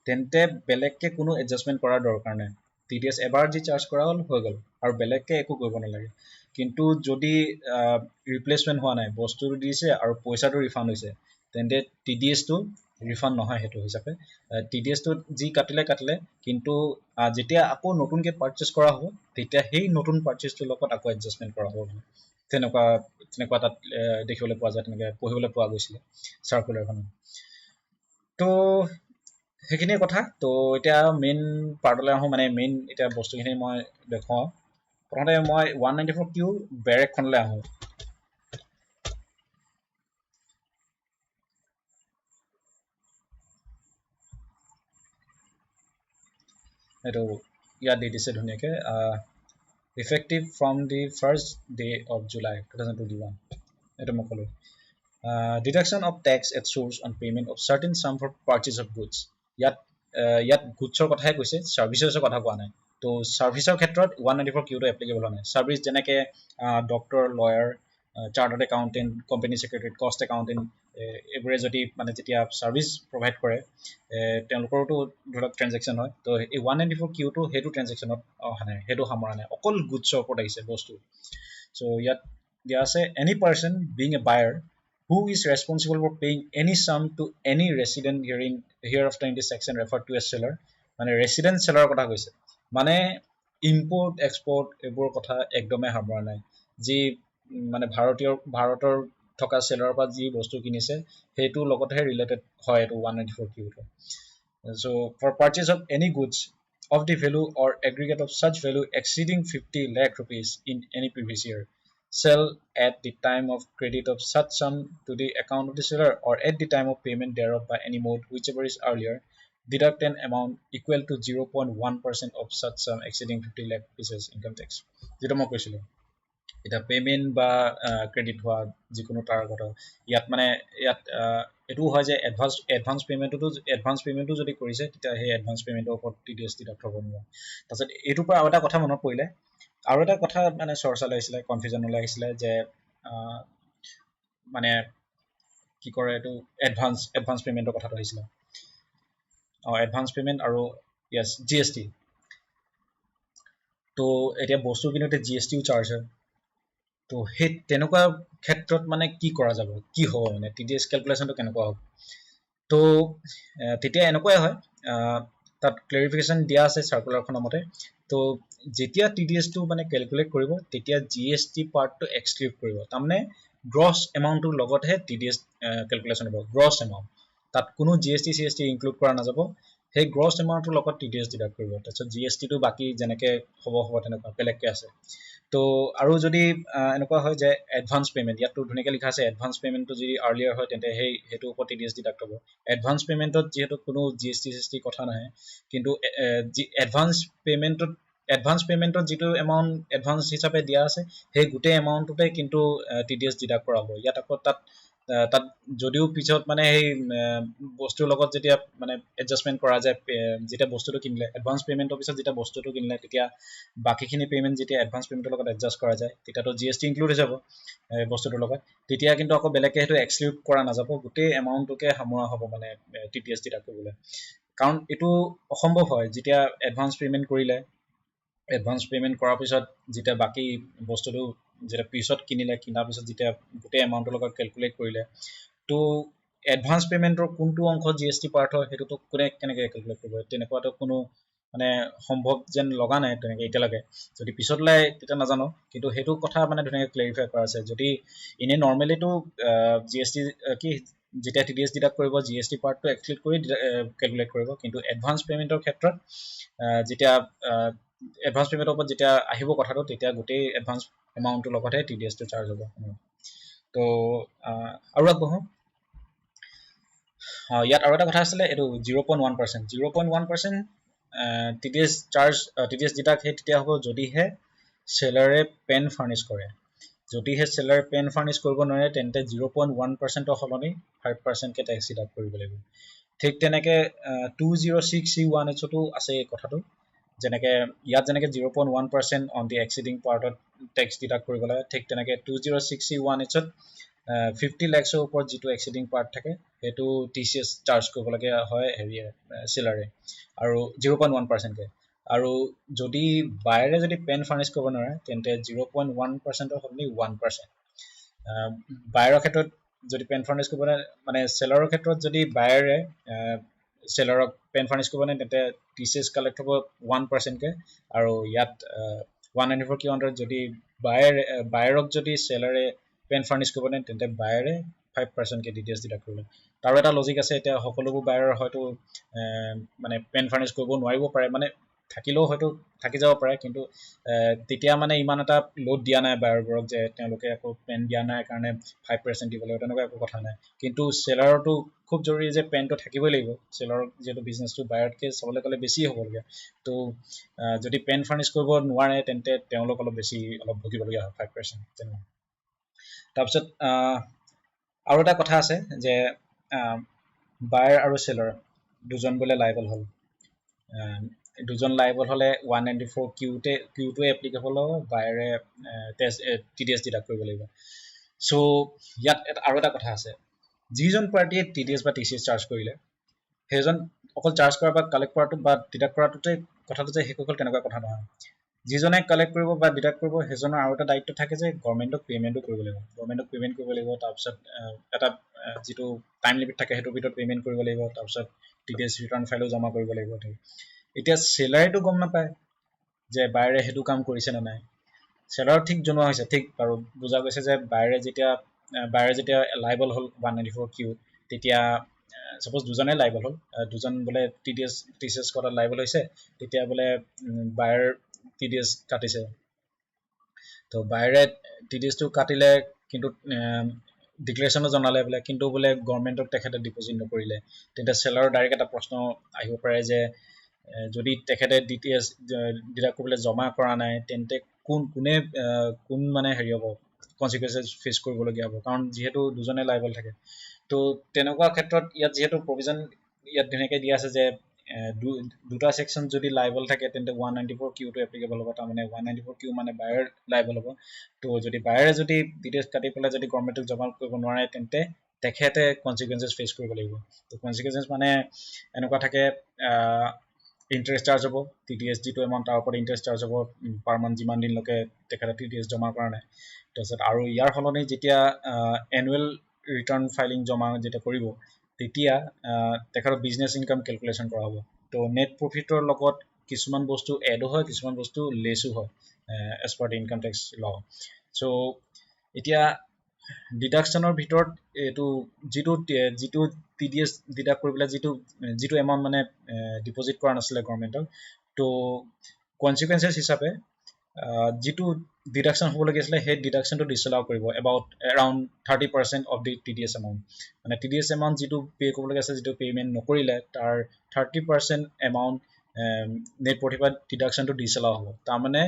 তেন্তে বেলেগকৈ কোনো এডজাষ্টমেণ্ট কৰাৰ দৰকাৰ নাই। টিডিএছ এবাৰ যি চাৰ্জ কৰা হ'ল, হৈ গ'ল, আৰু বেলেগকৈ একো কৰিব নালাগে। কিন্তু যদি ৰিপ্লেচমেণ্ট হোৱা নাই, বস্তুটো দিছে আৰু পইচাটো ৰিফাণ্ড হৈছে, তেন্তে টিডিএছটো ৰিফাণ্ড নহয়। সেইটো হিচাপে টিডিএছটো যি কাটিলে কাটিলে, কিন্তু যেতিয়া আকৌ নতুনকৈ পাৰ্চেছ কৰা হ'ব, তেতিয়া সেই নতুন পাৰ্চেছটোৰ লগত আকৌ এডজাষ্টমেণ্ট কৰা হ'ব। মানে তেনেকুৱা তেনেকুৱা তাত দেখিবলৈ পোৱা যায়, তেনেকৈ পঢ়িবলৈ পোৱা গৈছিলে চাৰ্কুলাৰখনত। তো সেইখিনিয়ে কথা। তো এতিয়া মেইন পাৰ্টলৈ আহোঁ, মানে মেইন এতিয়া বস্তুখিনি মই দেখুৱাওঁ। প্ৰথমতে মই 194Q বেৰেকখনলৈ আহোঁ। এইটো ইয়াত দি দিছে ধুনীয়াকৈ, effective from the first day of July 2021। এইটো মই ক'লোঁ, deduction of tax at source on payment of certain sum for purchase of goods। ইয়াত গুডছৰ কথাহে কৈছে, ছাৰ্ভিচেছৰ কথা কোৱা নাই। তো ছাৰ্ভিচৰ ক্ষেত্ৰত 194Qটো এপ্লিকেবল হোৱা নাই। ছাৰ্ভিচ যেনেকৈ doctor, lawyer, chartered accountant, company secretary, cost accountant, এইবোৰে যদি মানে যেতিয়া ছাৰ্ভিচ প্ৰভাইড কৰে, তেওঁলোকৰোতো ধৰক ট্ৰেনজেকশ্যন হয়। তো এই 194Qটো সেইটো ট্ৰেনজেকশ্যনত অহা নাই, সেইটো সামৰা নাই, অকল গুডছৰ ওপৰত আহিছে বস্তু। চ' ইয়াত দিয়া আছে, any person being a buyer who is responsible for paying any sum to any resident hereafter in this section referred to as seller। মানে resident seller কথা কৈছে, মানে ইম্পৰ্ট এক্সপৰ্ট এইবোৰ কথা একদমেই সামৰা নাই। যি মানে ভাৰতৰ থকা চেলাৰৰ পৰা যি বস্তু কিনিছে, সেইটোৰ লগতহে ৰিলেটেড হয় এইটো 194 কিউটো। So for purchase of any goods of the value or aggregate of such value exceeding 50 lakh rupees in any previous year, shall at the time of credit of such sum to the account of the seller or at the time of payment thereof by any mode, whichever is earlier, deduct an amount equal to 0.1% of such sum exceeding 50 lakh rupees as income tax. যিটো মই কৈছিলোঁ, এতিয়া payment বা credit হোৱা যিকোনো তাৰ কথা ইয়াত মানে ইয়াত এইটোও হয় যে এডভান্স পে'মেণ্টো যদি কৰিছে, তেতিয়া সেই এডভান্স পে'মেণ্টৰ ওপৰত টিডিএছ ডিডাক্ট হ'ব নোৱাৰে। তাৰপিছত এইটোৰ পৰা আৰু এটা কথা মনত পৰিলে, আৰু এটা কথা মানে চৰ্চালৈ আহিছিলে, কনফিউজনলৈ আহিছিলে যে মানে কি কৰে এইটো এডভান্স পে'মেণ্টৰ কথাটো আহিছিলে। অঁ, এডভান্স পে'মেণ্ট আৰু য়েছ, জিএছটি। তো এতিয়া বস্তু কিনোতে জিএছটিও চাৰ্জ হয়। তো সেই তেনেকুৱা ক্ষেত্ৰত মানে কি কৰা যাব, কি হ'ব, মানে টিডিএছ কেলকুলেশ্যনটো কেনেকুৱা হ'ব? তো তেতিয়া এনেকুৱাই হয়, তাত ক্লেৰিফিকেশ্যন দিয়া আছে চাৰ্কুলাৰখনৰ মতে। তো যেতিয়া টিডিএছটো মানে কেলকুলেট কৰিব, তেতিয়া জিএছটি পাৰ্টটো এক্সক্লুড কৰিব। তাৰমানে গ্ৰছ এমাউণ্টটোৰ লগতহে টিডিএছ কেলকুলেশ্যন হ'ব। গ্ৰছ এমাউণ্ট, তাত কোনো জিএছটি চিএছটি ইনক্লুড কৰা নাযাব। সেই গ্ৰছ এমাউণ্টটোৰ লগত টিডিএছ ডিডাক্ট কৰিব। তাৰপিছত জিএছটিটো বাকী যেনেকৈ হ'ব হ'ব, তেনেকুৱা বেলেগকৈ আছে। তো আৰু যদি এনেকুৱা হয় যে এডভান্স পে'মেণ্ট, ইয়াততো ধুনীয়াকৈ লিখা আছে, এডভান্স পে'মেণ্টটো যদি আৰ্লিয়াৰ হয়, তেন্তে সেইটোৰ ওপৰত টিডিএছ ডিডাক্ট হ'ব। এডভান্স পে'মেণ্টত যিহেতু কোনো জিএছটি চিএছটি কথা নাহে, কিন্তু যি এডভান্স পে'মেণ্টত যিটো এমাউণ্ট এডভান্স হিচাপে দিয়া আছে, সেই গোটেই এমাউণ্টটোতে কিন্তু টিডিএছ ডিডাক্ট কৰা হ'ব। ইয়াত আকৌ তাত যদিও পিছত মানে সেই বস্তুৰ লগত যেতিয়া মানে এডজাষ্টমেণ্ট কৰা যায়, যেতিয়া বস্তুটো কিনিলে, এডভান্স পে'মেণ্টৰ পিছত যেতিয়া বস্তুটো কিনিলে, তেতিয়া বাকীখিনি পে'মেণ্ট যেতিয়া এডভান্স পে'মেণ্টৰ লগত এডজাষ্ট কৰা যায়, তেতিয়াতো জিএছটি ইনক্লুড হৈ যাব বস্তুটোৰ লগত। তেতিয়া কিন্তু আকৌ বেলেগকৈ সেইটো এক্সক্লুড কৰা নাযাব, গোটেই এমাউণ্টটোকে সামৰা হ'ব মানে টিডিএছ ডিডাক্ট কৰিবলৈ। কাৰণ এইটো অসম্ভৱ হয়, যেতিয়া এডভান্স পে'মেণ্ট কৰিলে, এডভান্স পে'মেণ্ট কৰাৰ পিছত যেতিয়া বাকী বস্তুটো যেতিয়া পিছত কিনিলে, কিনাৰ পিছত যেতিয়া গোটেই এমাউণ্টটোৰ লগত কেলকুলেট কৰিলে, তো এডভান্স পে'মেণ্টৰ কোনটো অংশ জিএছটি পাৰ্ট হয়, সেইটোতো কোনে কেনেকৈ কেলকুলেট কৰিব? তেনেকুৱাতো কোনো মানে সম্ভৱ যেন লগা নাই তেনেকৈ এতিয়ালৈকে। যদি পিছত ওলাই তেতিয়া নাজানো, কিন্তু সেইটো কথা মানে ধুনীয়াকৈ ক্লেৰিফাই কৰা আছে। যদি এনেই নৰ্মেলিটো জিএছটি কি যেতিয়া টিডিএছ ডিডাক্ট কৰিব, জিএছটি পাৰ্টটো এক্সক্লুড কৰি কেলকুলেট কৰিব। কিন্তু এডভান্স পে'মেণ্টৰ ক্ষেত্ৰত যেতিয়া এডভান্স পে'মেণ্টৰ ওপৰত যেতিয়া আহিব কথাটো, তেতিয়া গোটেই এডভান্স এমাউণ্টটোৰ লগতহে টিডিএছটো চাৰ্জ হ'ব। তো আৰু আগবাঢ়োঁ। ইয়াত আৰু এটা কথা আছিলে, এইটো 0.1%, 0.1% TDS charge, TDS deduct সেই তেতিয়া হ'ব যদিহে চেলাৰে পেন ফাৰ্নিছ কৰে। যদিহে চেলাৰে পেন ফাৰ্নিছ কৰিব নোৱাৰে, তেন্তে 0.1%ৰ সলনি 5%কৈ টেক্স ডিডাক্ট কৰিব লাগিব। ঠিক তেনেকৈ 206C 1 এইচতো আছে এই কথাটো। যেনেকৈ ইয়াত যেনেকৈ 0.1% on the exceeding পাৰ্টত tax deduct কৰিব লাগে, ঠিক তেনেকৈ 206C 1 এইচত 50 লেক্সৰ ওপৰত যিটো এক্সিডিং পাৰ্ট থাকে, সেইটো টিচিএছ চাৰ্জ কৰিবলগীয়া হয় হেৰিয়ে চেলাৰে আৰু 0.1%কৈ। আৰু যদি বায়াৰে যদি পেন ফাৰ্নিছ কৰিব নোৱাৰে, তেন্তে 0.1%ৰ সলনি 1%। বায়াৰৰ ক্ষেত্ৰত যদি পেন ফাৰ্নিছ কৰিব নোৱাৰে, মানে চেলাৰৰ ক্ষেত্ৰত যদি বায়াৰে চেলাৰক পেন ফাৰ্নিছ কৰিব নোৱাৰে, তেন্তে টিচিএছ কালেক্ট হ'ব 1%কৈ। আৰু ইয়াত 194 কিউ আণ্ডাৰত যদি বায়াৰক যদি চেলাৰে পেন ফাৰ্নিছ কৰিব নোৱাৰে, তেন্তে বায়াৰে 5%কৈ টিডিএছ ডিডাক্ট কৰিব। তাৰো এটা লজিক আছে। এতিয়া সকলোবোৰ বায়াৰৰ হয়তো মানে পেন ফাৰ্নিছ কৰিব নোৱাৰিব পাৰে, মানে থাকিলেও হয়তো থাকি যাব পাৰে। কিন্তু তেতিয়া মানে ইমান এটা লোড দিয়া নাই বায়াৰবোৰক যে তেওঁলোকে আকৌ পেন দিয়া নাই কাৰণে 5% দিব লাগিব, তেনেকুৱা একো কথা নাই। কিন্তু চেলাৰতো খুব জৰুৰী যে পেনটো থাকিবই লাগিব। চেলাৰক যিহেতু বিজনেছটো বায়াৰতকৈ চাবলৈ গ'লে বেছি হ'বলগীয়া, তো যদি পেন ফাৰ্নিছ কৰিব নোৱাৰে, তেন্তে তেওঁলোক অলপ বেছি অলপ ভুগিবলগীয়া হয় 5% তেনেকুৱা। তাৰপিছত আৰু এটা কথা আছে যে বায়াৰ আৰু চেলাৰ দুজন বোলে লাইবল হ'ল। দুজন লাইবল হ'লে 194 কিউটোৱে এপ্লিকেবল হ'ব, বায়াৰে টেক্স টিডিএছ ডিডাক্ট কৰিব লাগিব। চ' ইয়াত এটা আৰু এটা কথা আছে, যিজন পাৰ্টীয়ে টিডিএছ বা টিচিএছ চাৰ্জ কৰিলে, সেইজন অকল চাৰ্জ কৰা বা কালেক্ট কৰাটো বা ডিডাক্ট কৰাটোতে কথাটো যে শেষ হৈ গ'ল, তেনেকুৱা কথা নহয়। যিজনে কালেক্ট কৰিব বা ডিডাক্ট কৰিব, সেইজনৰ আৰু এটা দায়িত্ব থাকে যে গভৰ্ণমেণ্টক পে'মেণ্টো কৰিব লাগিব। গভৰ্ণমেণ্টক পে'মেণ্ট কৰিব লাগিব, তাৰপিছত এটা যিটো টাইম লিমিট থাকে, সেইটোৰ ভিতৰত পে'মেণ্ট কৰিব লাগিব, তাৰপিছত টিডিএছ ৰিটাৰ্ণ ফাইলো জমা কৰিব লাগিব। এতিয়া চেলাৰেটো গম নাপায় যে বায়াৰে সেইটো কাম কৰিছে নে নাই। চেলাৰক ঠিক জনোৱা হৈছে, ঠিক বাৰু বুজা গৈছে যে বায়াৰে যেতিয়া বায়াৰ যেতিয়া লাইবল হ'ল 194Q, তেতিয়া ছাপ'জ দুজনে লাইবল হ'ল, দুজন বোলে টি চি এছ কৰাত লাইবল হৈছে, তেতিয়া বোলে বায়াৰ টিডিএছ কাটিছে। তো বায়াৰে টিডিএছটো কাটিলে, কিন্তু ডিক্লেৰেশ্যনো জনালে বোলে, কিন্তু বোলে গভৰ্ণমেণ্টক তেখেতে ডিপ'জিট নকৰিলে, তেন্তে চেলাৰৰ ডাইৰেক্ট এটা প্ৰশ্ন আহিব পাৰে যে যদি তেখেতে ডিটিএছ ডিডাক্ট কৰিবলৈ জমা কৰা নাই, তেন্তে কোন কোনে কোন মানে হেৰি হ'ব, কনচিকুৱেঞ্চেছ ফেচ কৰিবলগীয়া হ'ব, কাৰণ যিহেতু দুজনে লাইবল থাকে। তো তেনেকুৱা ক্ষেত্ৰত ইয়াত যিহেতু প্ৰভিজন ইয়াত ধুনীয়াকৈ দিয়া আছে যে দুটা ছেকশ্যন যদি লাইবল থাকে, তেন্তে 194Qটো এপ্লিকেবল হ'ব। তাৰমানে 194Q মানে বায়াৰ লাইবল হ'ব। তো যদি বায়াৰে যদি ডিটেইলছ কাটি পেলাই যদি গভৰ্ণমেণ্টক জমা কৰিব নোৱাৰে, তেন্তে তেখেতে কনচিকুৱেঞ্চেছ ফেচ কৰিব লাগিব। তো কনচিকুৱেঞ্চেছ মানে এনেকুৱা থাকে, ইণ্টাৰেষ্ট চাৰ্জ হ'ব, টিডিএছ যিটো এমাউণ্ট তাৰ ওপৰত ইণ্টাৰেষ্ট চাৰ্জ হ'ব পাৰ মান্থ, যিমান দিনলৈকে তেখেতে টিডিএছ জমা কৰা নাই। তাৰপিছত আৰু ইয়াৰ সলনি যেতিয়া এনুৱেল ৰিটাৰ্ণ ফাইলিং জমা যেতিয়া কৰিব, তেতিয়া তেখেতৰ বিজনেছ ইনকাম কেলকুলেশ্যন কৰা হ'ব। তো নেট প্ৰফিটৰ লগত কিছুমান বস্তু এডো হয়, কিছুমান বস্তু লেছো হয় as per the income tax law. So এতিয়া ডিডাকশ্যনৰ ভিতৰত এইটো যিটো টিডিএছ ডিডাক্ট কৰি পেলাই যিটো এমাউণ্ট মানে ডিপ'জিট কৰা নাছিলে গভৰ্ণমেণ্টক, তো কনচিকুৱেঞ্চেছ হিচাপে যিটো ডিডাকশ্যন হ'বলগীয়া আছিলে, সেই ডিডাকশ্যনটো ডিছএলাউ কৰিব about around 30% of the TDS amount। মানে টিডিএছ এমাউণ্ট যিটো পে' কৰিবলগীয়া আছে, যিটো পে'মেণ্ট নকৰিলে, তাৰ 30% এমাউণ্ট নেট প্ৰফিট ডিডাকশ্যনটো ডিছএলাউ হ'ব। তাৰমানে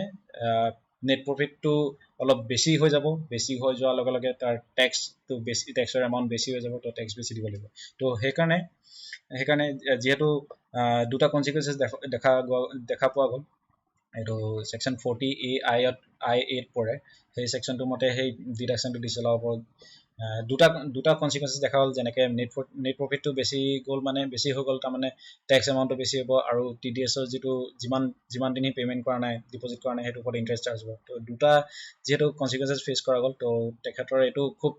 নেট প্ৰফিটটো অলপ বেছি হৈ যাব। বেছি হৈ যোৱাৰ লগে লগে তাৰ টেক্সটো বেছি, টেক্সৰ এমাউণ্ট বেছি হৈ যাব। তো টেক্স বেছি দিব লাগিব। তো সেইকাৰণে যিহেতু দুটা কনচিকুৱেঞ্চেছ দেখা পোৱা গ'ল, এইটো ছেকশ্যন 40এ আইত, আই এইট পৰে। সেই ছেকশ্যনটোৰ মতে সেই ডিডাকশ্যনটো ডিছএলাউ হ'ব। দুটা কনচিকুৱেঞ্চেছ দেখা গ'ল, যেনেকৈ নেট প্ৰফিটটো বেছি গ'ল, মানে বেছি হৈ গ'ল, তাৰমানে টেক্স এমাউণ্টটো বেছি হ'ব আৰু টিডিএছৰ যিটো যিমান যিমান দিন সি পে'মেণ্ট কৰা নাই, ডিপ'জিট কৰা নাই, সেইটোৰ ওপৰত ইণ্টাৰেষ্ট চাৰ্জ হ'ব। তো দুটা যিহেতু কনচিকুৱেঞ্চেছ ফেচ কৰা গ'ল, তো তেখেতৰ এইটো খুব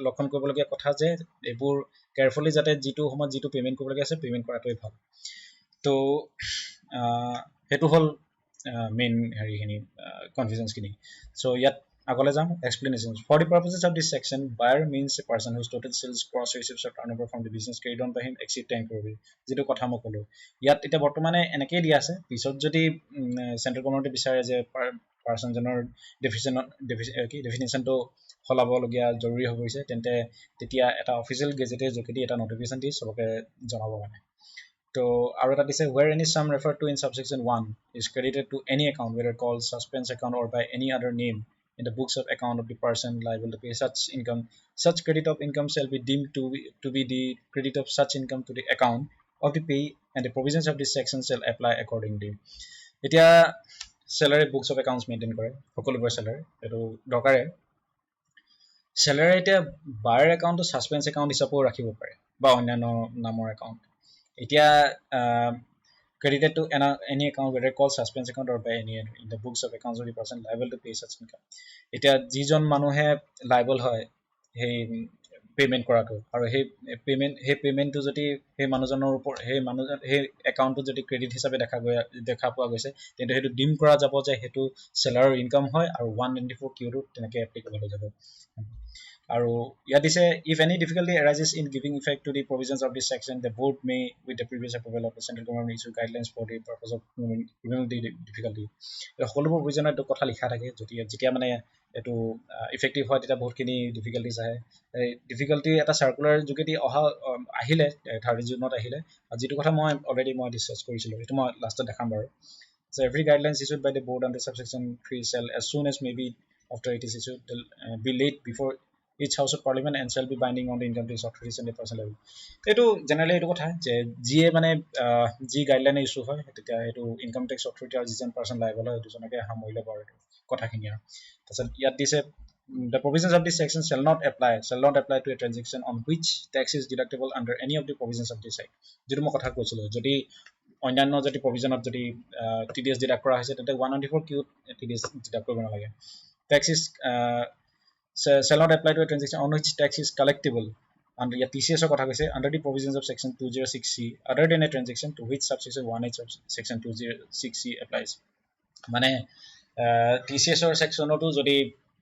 লক্ষণ কৰিবলগীয়া কথা যে এইবোৰ কেয়াৰফুলি যাতে যিটো সময়ত যিটো পে'মেণ্ট কৰিবলগীয়া আছে, পে'মেণ্ট কৰাটোৱেই ভাল। তো সেইটো হ'ল মেইন হেৰিখিনি, কনফিউজনছখিনি। চ' ইয়াত আগলৈ যাম। Explanation: for the purposes of this section, buyer means a person whose total sales, gross receipts or turnover from the business carried on by him exceed 10 crore। যিটো কথা মই ক'লোঁ, ইয়াত এতিয়া বৰ্তমানে এনেকেই দিয়া আছে। পিছত যদি চেণ্ট্ৰেল গভৰ্ণমেণ্টে বিচাৰে যে পাৰ্চনজনৰ ডেফিনেশ্যনত কি ডেফিনেশ্যনটো সলাবলগীয়া জৰুৰী হৈ পৰিছে, তেন্তে তেতিয়া এটা অফিচিয়েল গেজেটৰ যোগেদি এটা নটিফিকেশ্যন দি চবকে জনাব। মানে তো আৰু এটা দিছে, where any sum referred to in subsection 1 is credited to any account, whether called suspense account or by any other name, in the books of account of the person liable to pay such income, such credit of income shall be deemed to be the credit of such income to the account of the payee and the provisions of this section shall apply accordingly। এতিয়া চেলাৰে books of accounts maintain কৰে, সকলোবোৰ চেলাৰে এইটো দৰকাৰে। চেলাৰে এতিয়া বায়াৰ একাউণ্টটো suspense account হিচাপেও ৰাখিব পাৰে বা অন্যান্য নামৰ একাউণ্ট। এতিয়া credited to any account, whether called suspense account or by any other, in the books of accounts of the person liable to pay such income। এতিয়া যিজন মানুহে লাইবল হয় সেই পে'মেণ্ট কৰাটো আৰু সেই পে'মেণ্টটো যদি সেই মানুহজনৰ ওপৰত, সেই মানুহজন সেই একাউণ্টটোত যদি ক্ৰেডিট হিচাপে দেখা পোৱা গৈছে, তেন্তে সেইটো ডিম কৰা যাব যে সেইটো চেলাৰৰ ইনকাম হয় আৰু 194Qটো তেনেকৈ এপ্লিকেবল হৈ যাব। আৰু ইয়াত দিছে, if any difficulty arises in giving effect to the provisions of this section, the board may, with the previous approval of the central government, issue guidelines for the purpose of the difficulty। সকলোবোৰ প্ৰভিজনত এইটো কথা লিখা থাকে। যদি যেতিয়া মানে এইটো effective হয়, তেতিয়া বহুতখিনি ডিফিকাল্টিজ আহে। এই ডিফিকাল্টি এটা চাৰ্কুলাৰ যোগেদি আহিলে, 30 জুনত আহিলে, যিটো কথা মই অলৰেডি মই ডিছকাছ কৰিছিলোঁ, সেইটো মই লাষ্টত দেখাম বাৰু। So every guidelines issued by the board under subsection 3 shall, as soon as may be after it is issued, be laid before each house of parliament and shall be binding on the income tax authorities and the person liable। এইটো generally এইটো কথা যে যিয়ে মানে যি guideline issue হয়, তেতিয়া সেইটো ইনকাম টেক্স অথৰিটি আৰু যিজন পাৰ্চন লাইবল হয়, দুজনকে সামৰি ল'ব আৰু এইটো কথাখিনি। আৰু তাৰপিছত ইয়াত দিছে, the provisions of this section shall not apply to a transaction on which tax is deductible under any of the provisions of this act। যিটো মই কথা কৈছিলোঁ, যদি অন্যান্য যদি প্ৰভিজনত যদি টিডিএছ ডিডাক্ট কৰা হৈছে, তেন্তে 194Qত টিডিএছ ডিডাক্ট কৰিব নালাগে। Tax is shall not apply to a transaction on which tax is collectible under, ইয়াত TCS ৰ কথা কৈছে, under the provisions of section 206C other than a transaction to which subsection 1H of section 206C applies। মানে TCS ৰ ছেকশ্যনতো যদি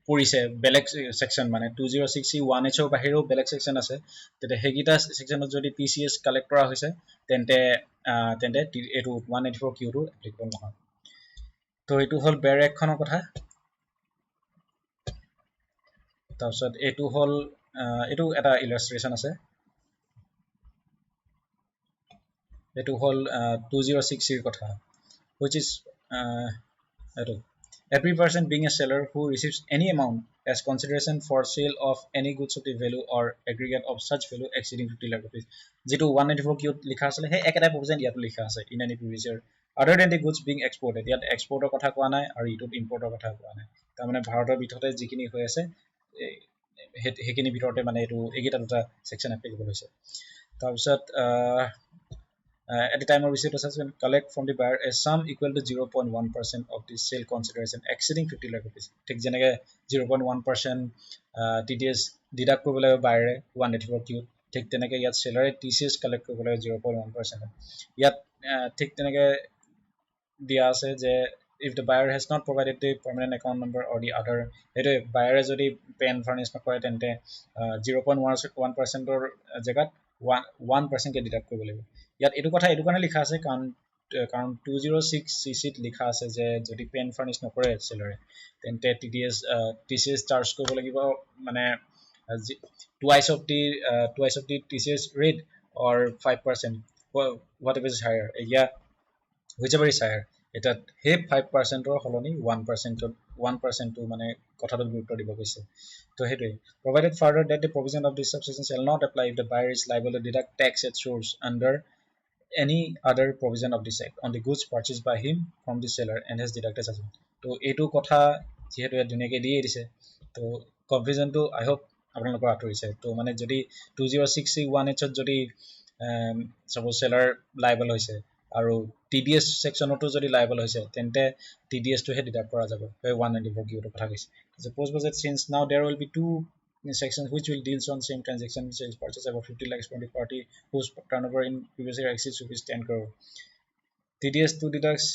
পৰিছে বেলেগ section, মানে 206C 1 এইচৰ বাহিৰেও বেলেগ ছেকশ্যন আছে, তেতিয়া সেইকেইটা ছেকশ্যনত যদি টি চি এছ কালেক্ট কৰা হৈছে, তেন্তে এইটো 194 কিউটো এপ্লিকেবল নহয়। তো এইটো হ'ল বেৰ এক্টখনৰ কথা। তাৰপিছত এইটো হ'ল, এইটো এটা ইলাষ্ট্ৰেশ্যন আছে। এইটো হ'ল 206 চিৰ কথা, which is এইটো every person being a seller who receives any amount as consideration for sale of any goods of the value or aggregate of such value exceeding 50 lakh rupees। যিটো 194 কিউত লিখা আছিলে, সেই একেটাই প্ৰভিজন ইয়াতো লিখা আছে। In any previous year other than the goods being exported। ইয়াত এক্সপৰ্টৰ কথা কোৱা নাই আৰু ইটোত ইম্পৰ্টৰ কথা কোৱা নাই। তাৰমানে ভাৰতৰ ভিতৰতে যিখিনি হৈ আছে, সেইখিনিৰ ভিতৰতে মানে এইটো এইকেইটা দুটা ছেকশ্যন এপ্লিকেবল হৈছে। তাৰপিছত at the time of receipt of such, collect from the buyer a sum equal to 0.1% of the sale consideration exceeding 50 lakh rupees। ঠিক যেনেকৈ 0.1% TDS deduct কৰিব লাগিব বায়াৰে 184 কিউত, ঠিক তেনেকৈ ইয়াত চেলাৰে টি চি এছ কালেক্ট কৰিব লাগিব 0.1%। ইয়াত ঠিক তেনেকৈ দিয়া আছে যে if the buyer has not provided the permanent account number or the other, সেইটোৱে বায়াৰে যদি পেন ফাৰ্নিছ নকৰে, তেন্তে 0.11 পাৰ্চেণ্টৰ জেগাত 1 1 পাৰ্চেণ্টকৈ ডিডাক্ট কৰিব লাগিব। ইয়াত এইটো কথা এইটো কাৰণে লিখা আছে, কাৰণ 206 চি চিত লিখা আছে যে যদি পেন ফাৰ্নিছ নকৰে চেলাৰে, তেন্তে T D S T C S charge কৰিব লাগিব, মানে twice of the TCS rate or 5%, whatever is higher। এতিয়া which ever is higher. এতিয়া সেই 5 পাৰ্চেণ্টৰ সলনি 1 পাৰ্চেণ্টত, 1 পাৰ্চেণ্টটো মানে কথাটোত গুৰুত্ব দিব গৈছে। তো সেইটোৱে, provided further that the provision of this subsection shall not apply if the buyer is liable to deduct tax at source under any other provision of this act on the goods purchased by him from the seller and has deducted such। তো এইটো কথা যিহেতু ইয়াত ধুনীয়াকৈ দিয়ে দিছে, তো কনফিউজনটো আই hope আপোনালোকৰ আঁতৰিছে। তো মানে যদি 206 C 1 এইচত যদি চাপ'জ চেলাৰ লাইবল হৈছে আৰু টি ডি এছ ছেকশ্যনতো যদি লাইবল হৈছে, তেন্তে টি ডি এছটোহে ডিডাক্ট কৰা যাব। সেই 194 কিউটোৰ কথা কৈছে। Post budget, since now there will be two sections which will deals on same transaction, sales purchase above 50 lakhs from the party whose turnover in previous year exceeds rupees 10 crore, TDS to deducts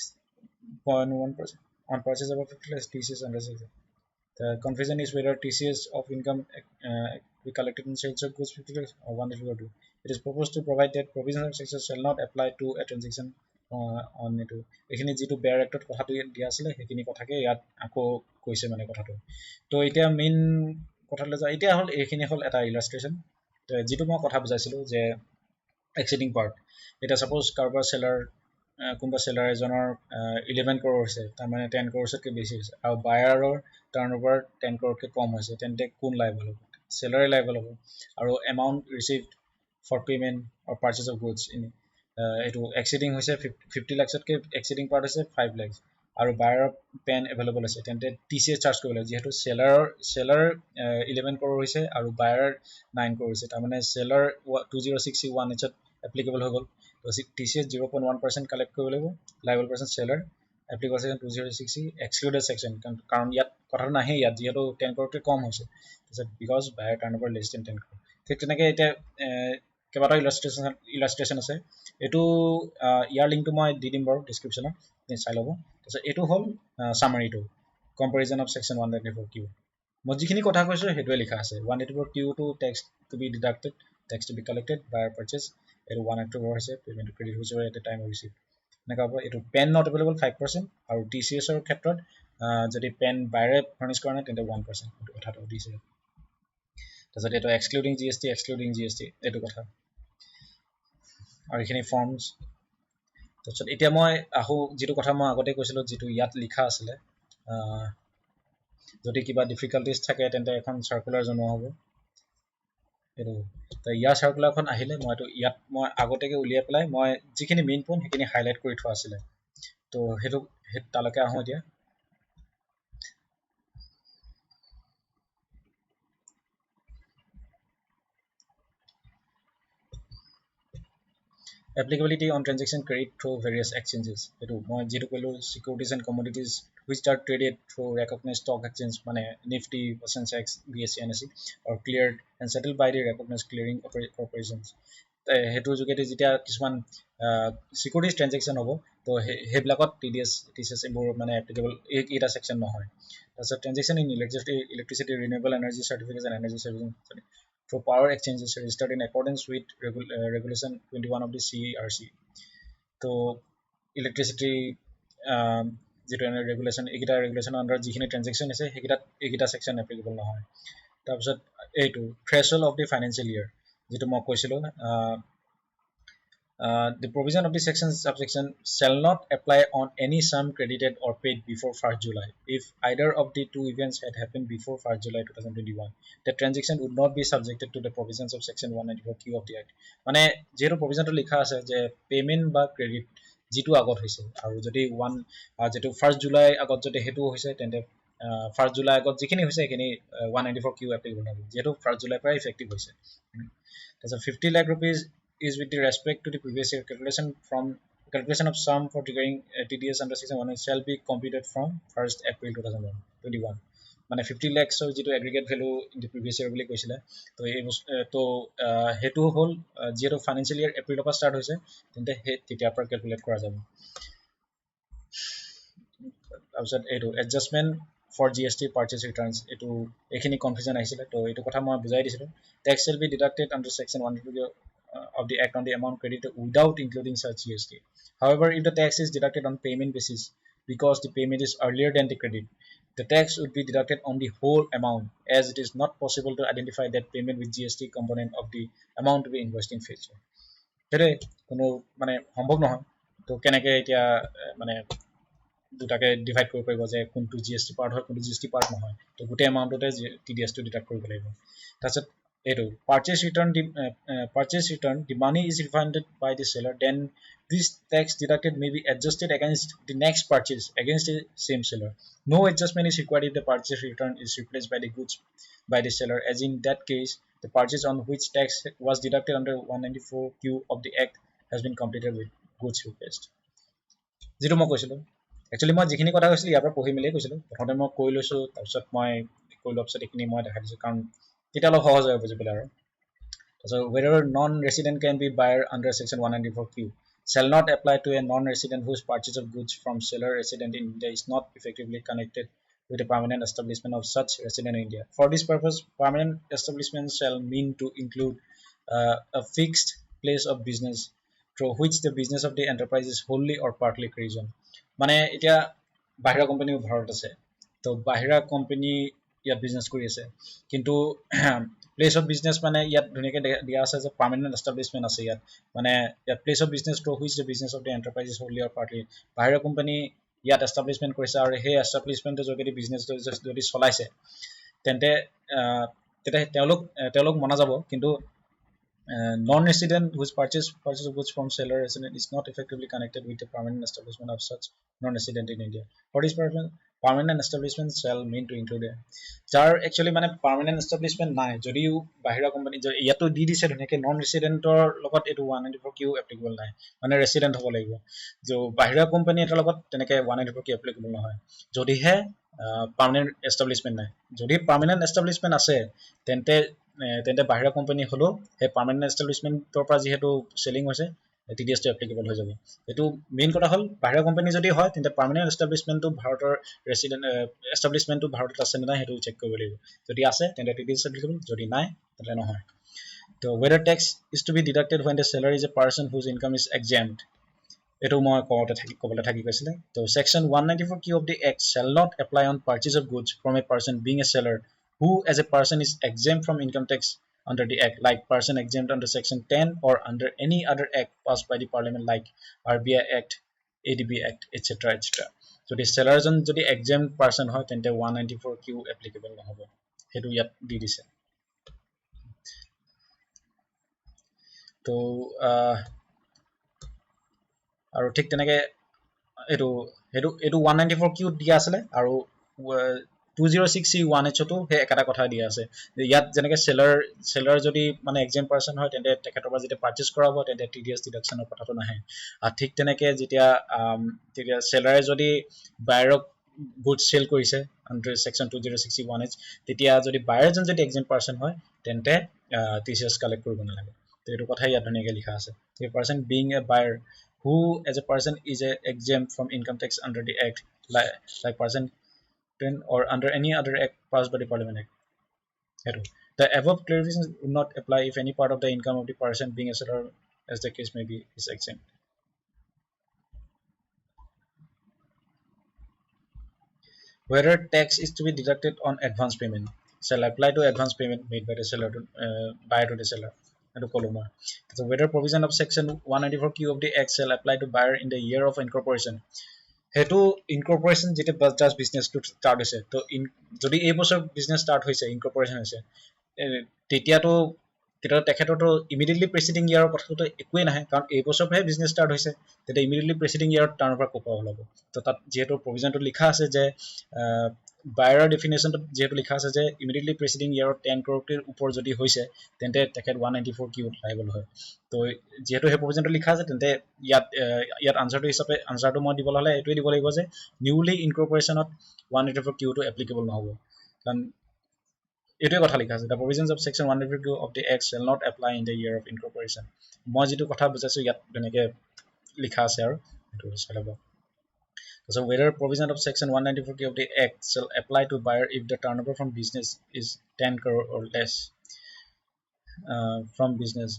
0.1% on purchase above 50 lakhs, TCS under section। The confusion is whether TCS of income be collected in sales of goods 50 lakhs or 1 2। It is proposed to provide that provision of section shall not apply to a transaction on এইটো। এইখিনি যিটো বেয়াৰ এক্টত কথাটো দিয়া আছিলে, সেইখিনি কথাকে ইয়াত আকৌ কৈছে মানে কথাটো। তো এতিয়া মেইন কথালৈ যাওঁ। এতিয়া হ'ল এইখিনি হ'ল এটা ইলাষ্ট্ৰেশ্যন, যিটো মই কথা বুজাইছিলোঁ যে এক্সিডিং পাৰ্ট। এতিয়া ছাপ'জ কাৰোবাৰ চেলাৰ, কোনোবা চেলাৰ এজনৰ 11 ক্ৰ'ৰ হৈছে, তাৰমানে 10 ক্ৰ'ৰ্ছতকৈ বেছি হৈছে, আৰু বায়াৰৰ টাৰ্ণ অভাৰ 10 ক্ৰ'ৰতকৈ কম হৈছে, তেন্তে কোন লাইবল হ'ব? চেলাৰে লাইবল হ'ব। আৰু amount received for payment or purchase of goods in এইটো এক্সিডিং হৈছে 50 লাখছতকৈ, এক্সিডিং পাৰ্ট হৈছে 5 লাখছ আৰু বায়াৰৰ পেন এভেইলেবল আছে, তেন্তে টি চি এছ চাৰ্জ কৰিব লাগিব। যিহেতু চেলাৰ 11 ক্ৰ'ৰ হৈছে আৰু বায়াৰ 9 ক্ৰ'ৰ হৈছে, তাৰমানে চেলাৰ 206 C 1 এইচত এপ্লিকেবল হৈ গ'ল। তো TCS 0.1% collect কৰিব লাগিব। Liable person seller, applicable section 206 C, excluded section, কাৰণ ইয়াত কথাটো নাহে ইয়াত, যিহেতু 10 ক্ৰ'ৰতকৈ কম হৈছে। তাৰপিছত because buyer turn over less than 10 crore। ঠিক তেনেকৈ এতিয়া কেইবাটাও ইলাষ্ট্ৰেশ্যন আছে। এইটো ইয়াৰ লিংকটো মই দি দিম বাৰু ডিছক্ৰিপশ্যনত, আপুনি চাই ল'ব। তাৰপিছত এইটো হ'ল চামাৰিটো, comparison of section 194 Q। মই যিখিনি কথা কৈছোঁ, সেইটোৱে লিখা আছে। 184 কিউটো tax to be deducted, tax to be collected, buyer purchase, এইটো 1 অক্টোবৰ হৈছে, পে'মেণ্টটো ক্ৰেডিট হৈছে at the time of receipt, এনেকুৱা হ'ব। এইটো PAN not available 5% আৰু টি চি এছৰ ক্ষেত্ৰত যদি পেন বায়াৰে ফাৰ্নিছ কৰা নাই, তেন্তে 1%, সেইটো কথাটো দিছে। তাৰপিছত এইটো excluding G S T, excluding G S T, এইটো কথা আৰু এইখিনি ফৰ্মছ। তাৰপিছত এতিয়া মই আহোঁ যিটো কথা মই আগতে কৈছিলোঁ, যিটো ইয়াত লিখা আছিলে, যদি কিবা ডিফিকাল্টিজ থাকে, তেন্তে এখন চাৰ্কুলাৰ জনোৱা হ'ব। এইটো ইয়াৰ চাৰ্কুলাৰখন আহিলে মই এইটো ইয়াত মই আগতীয়াকৈ উলিয়াই পেলাই মই যিখিনি মেইন পইণ্ট, সেইখিনি হাইলাইট কৰি থোৱা আছিলে। তো সেইটো সেই তালৈকে আহোঁ এতিয়া। Applicability on transaction carried through various exchanges। এইটো মই যিটো ক'লোঁ, securities and commodities which are traded through recognized stock exchange, মানে Nifty, Sensex, BSE, NSE, or cleared and settled by the recognized clearing corporations। সেইটোৰ যোগেদি যেতিয়া কিছুমান চিকিউৰিটিজ ট্ৰেনজেকশ্যন হ'ব, তো সেইবিলাকত T D S, T C S এইবোৰ মানে এপ্লিকেবল এইকেইটা ছেকশ্যন নহয়। তাৰপিছত transaction in electricity, renewable energy certification, energy saving through power exchanges registered in accordance with regulation 21 of the CERC. তো ইলেক্ট্ৰিচিটি যিটো ৰেগুলেশ্যন, এইকেইটা ৰেগুলেশ্যনৰ আণ্ডাৰত যিখিনি ট্ৰেনজেকশ্যন হৈছে, সেইকেইটাত এইকেইটা ছেকশ্যন এপ্লিকেবল নহয়। তাৰপিছত এইটো threshold of the financial year, যিটো মই কৈছিলোঁ, the provision of the section subsection shall not apply on any sum credited or paid before 1st July. If either of the two events had happened before 1st July 2021, the transaction would not be subjected to the provisions of section 194Q of the Act. মানে যিহেতু প্ৰভিজনটো লিখা আছে যে payment বা credit যিটো আগত হৈছে আৰু যদি ওৱান যিটো ফাৰ্ষ্ট জুলাই আগত যদি সেইটো হৈছে, তেন্তে ফাৰ্ষ্ট জুলাই আগত যিখিনি হৈছে সেইখিনি 194Q applicable হ'ব, যিহেতু ফাৰ্ষ্ট জুলাইৰ পৰা ইফেক্টিভ হৈছে। তাৰপিছত ₹50 lakh is with the respect to the previous year. Calculation of sum for triggering TDS under section 1 shall be computed from 1st April 2021. মানে 50 লেক্সৰ যিটো aggregate value in the previous year বুলি কৈছিলে, তো এই বস্তু তো সেইটো হ'ল যিহেতু ফাইনেন্সিয়েল ইয়াৰ এপ্ৰিলৰ পৰা ষ্টাৰ্ট হৈছে, তেন্তে সেই তেতিয়াৰ পৰা কেলকুলেট কৰা যাব। তাৰপিছত এইটো adjustment for GST purchase returns, এইটো এইখিনি কনফিউজন আহিছিলে, তো এইটো কথা মই বুজাই দিছিলোঁ। Tax shall be deducted under section 1 of the Act on the amount credited without including such GST. However, if the tax is deducted on payment basis because the payment is earlier than the credit, the tax would be deducted on the whole amount, as it is not possible to identify that payment with GST component of the amount to be invoiced in future. সেইটোৱে কোনো মানে সম্ভৱ নহয়। তো কেনেকৈ এতিয়া মানে দুটাকে ডিভাইড কৰিব পাৰিব যে কোনটো জি এছ টি পাৰ্ট হয়, কোনটো জি এছ টি পাৰ্ট নহয়? তো গোটেই এমাউণ্টতে টি ডি এছটো ডিডাক্ট কৰিব লাগিব। তাৰপিছত এইটো purchase return, the money is refunded by the seller, then this tax deducted may be adjusted against the next purchase against the same seller. No adjustment is required if the purchase return is replaced by the goods by the seller, as in that case the purchase on which tax was deducted under 194Q of the Act has been completed with goods replaced. যিটো মই কৈছিলোঁ, actually মই যিখিনি কথা কৈছিলোঁ ইয়াৰ পৰা পঢ়ি মেলিয়ে কৈছিলোঁ। প্ৰথমতে মই কৈ লৈছোঁ, তাৰপিছত মই কৈ লোৱাৰ পিছত এইখিনি মই দেখাই দিছোঁ, কাৰণ তেতিয়া অলপ সহজ হয় বুজিবলৈ। আৰু তাৰপিছত whether non resident can be buyer under section 194Q shall not apply to a non-resident whose purchase of goods from seller resident in India is not effectively connected with the permanent establishment of such resident in India. For this purpose, permanent establishment shall mean to include a fixed place of business through which the business of the enterprise is wholly or partly carried on. মানে এতিয়া বাহিৰা কোম্পানীও ভাৰত আছে, তো বাহিৰা company ইয়াত business কৰি আছে, কিন্তু প্লেচ অফ বিজনেছ মানে ইয়াত ধুনীয়াকৈ দিয়া আছে যে পাৰ্মানেণ্ট এষ্টাব্লিছমেণ্ট আছে ইয়াত। মানে ইয়াত place of business through which the business of the enterprise is wholly or partly, বাহিৰা কোম্পানী ইয়াত এষ্টাব্লিছমেণ্ট কৰিছে আৰু সেই এষ্টাব্লিছমেণ্টৰ যোগেদি বিজনেছটো যদি চলাইছে, তেন্তে তেতিয়া তেওঁলোক মনা যাব। কিন্তু non resident whose purchase of goods from seller resident is not effectively connected with the permanent establishment of such non-resident in India. For this purpose, permanent establishment shall mean to include a যাৰ actually মানে permanent establishment নাই, যদিও বাহিৰা company ইয়াতো দি দিছে ধুনীয়াকৈ, non ৰেচিডেণ্টৰ লগত এইটো 194Q applicable নাই, মানে ৰেচিডেণ্ট হ'ব লাগিব। য' বাহিৰা কোম্পানী এটাৰ লগত তেনেকৈ 194Q applicable নহয়, যদিহে পাৰ্মানেণ্ট এষ্টাব্লিছমেণ্ট নাই। যদি পাৰ্মানেণ্ট এষ্টাব্লিছমেণ্ট আছে, তেন্তে বাহিৰা কোম্পানী হ'লেও সেই পাৰ্মানেণ্ট এষ্টাব্লিছমেণ্টৰ পৰা যিহেতু চেলিং হৈছে, টি ডি এছটো এপ্লিকেবল হৈ যাব। এইটো মেইন কথা হ'ল, বাহিৰা কোম্পানী যদি হয়, তেন্তে পাৰ্মানেণ্ট এষ্টাব্লিছমেণ্টটো ভাৰতৰ ৰেচিডেণ্ট এষ্টাব্লিছমেণ্টটো ভাৰতত আছে নে নাই সেইটো চেক কৰিব লাগিব। যদি আছে, তেন্তে টি ডি এছ এপ্লিকেবল, যদি নাই তেন্তে নহয়। তো whether tax is to be deducted when the seller is a person whose income is exempt, এইটো মই কওঁতে থাকি ক'বলৈ থাকি গৈছিলে। তো section 194Q of the Act shall not apply on purchase of goods from a person being a seller who as a person is exempt from income tax under the Act, like person exempt under section 10 or under any other act passed by the Parliament, like RBI Act, ADB Act, etc., etc. যদি চেলাৰজন যদি exempt person হয়, তেন্তে 194Q applicable নহ'ব, সেইটো ইয়াত দি দিছে। তো আৰু ঠিক তেনেকে এইটো 194Q দিয়া আছিলে আৰু 206C(1)(h)তো সেই একেটা কথা দিয়া আছে। ইয়াত যেনেকে চেলাৰ যদি মানে এক্সেম্পট পাৰ্চন হয়, তেন্তে তেখেতৰ পৰা যেতিয়া পাৰ্চেছ কৰা হ'ব, তেন্তে টি ডি এছ ডিডাকশ্যনৰ কথাটো নাহে। আৰু ঠিক তেনেকে যেতিয়া তেতিয়া চেলাৰে যদি বায়াৰক গুডছ চেল কৰিছে under section 206(1)(h), তেতিয়া যদি বায়াৰজন যদি এক্সেম্পট পাৰ্চন হয়, তেন্তে টি চি এছ কালেক্ট কৰিব নালাগে। তো এইটো কথাই ইয়াত ধুনীয়াকৈ লিখা আছে, a person being a buyer who as a person is a exempt from income tax under the Act, like person or under any other act passed by the Parliament Act. সেইটো the above clarification would not apply if any part of the income of the person being a seller, as the case may be, is exempt. Whether tax is to be deducted on advance payment shall apply to advance payment made by the seller to buyer to the seller. এইটো ক'লো মই। So whether provision of section 194Q of the Act shall apply to buyer in the year of incorporation. সেইটো incorporation যেতিয়া just বিজনেছটো start হৈছে, তো যদি এই বছৰ বিজনেছ ষ্টাৰ্ট হৈছে, ইনকৰ্পৰেশ্যন হৈছে, তেতিয়াতো তেখেতৰতো ইমিডিয়েটলি প্ৰেচিডিং ইয়াৰৰ কথাটোতো একোৱেই নাহে, কাৰণ এই বছৰৰ পৰাহে বিজনেছ ষ্টাৰ্ট হৈছে। তেতিয়া ইমিডিয়েটলি প্ৰেচিডিং ইয়াৰত টাৰ্ণ অভাৰ ক'ৰ পৰা ওলাব? তো তাত যিহেতু প্ৰভিজনটো লিখা আছে যে বায়াৰৰ ডেফিনেশ্যনটোত যিহেতু লিখা আছে যে ইমিডিয়েটলি প্ৰেচিডিং ইয়াৰত 10 ক্ৰ'ৰতকৈ ওপৰ যদি হৈছে, তেন্তে তেখেত 194 কিউত লাইবল হয়। তো যিহেতু সেই প্ৰভিজনটো লিখা আছে, তেন্তে ইয়াত আনচাৰটো হিচাপে আনচাৰটো মই দিবলৈ হ'লে এইটোৱে দিব লাগিব যে নিউলি ইনকৰ্পৰেশ্যনত 194 কিউটো এপ্লিকেবল নহ'ব, কাৰণ এইটোৱে কথা লিখা আছে, the provisions of section 194Q of the Act shall not apply in the year of incorporation. মই যিটো কথা বুজাইছোঁ, ইয়াত তেনেকৈ লিখা আছে আৰু সেইটো চাই ল'ব। So whether provision of section 194Q of the Act shall apply to buyer if the turnover from business is 10 crore or less from business.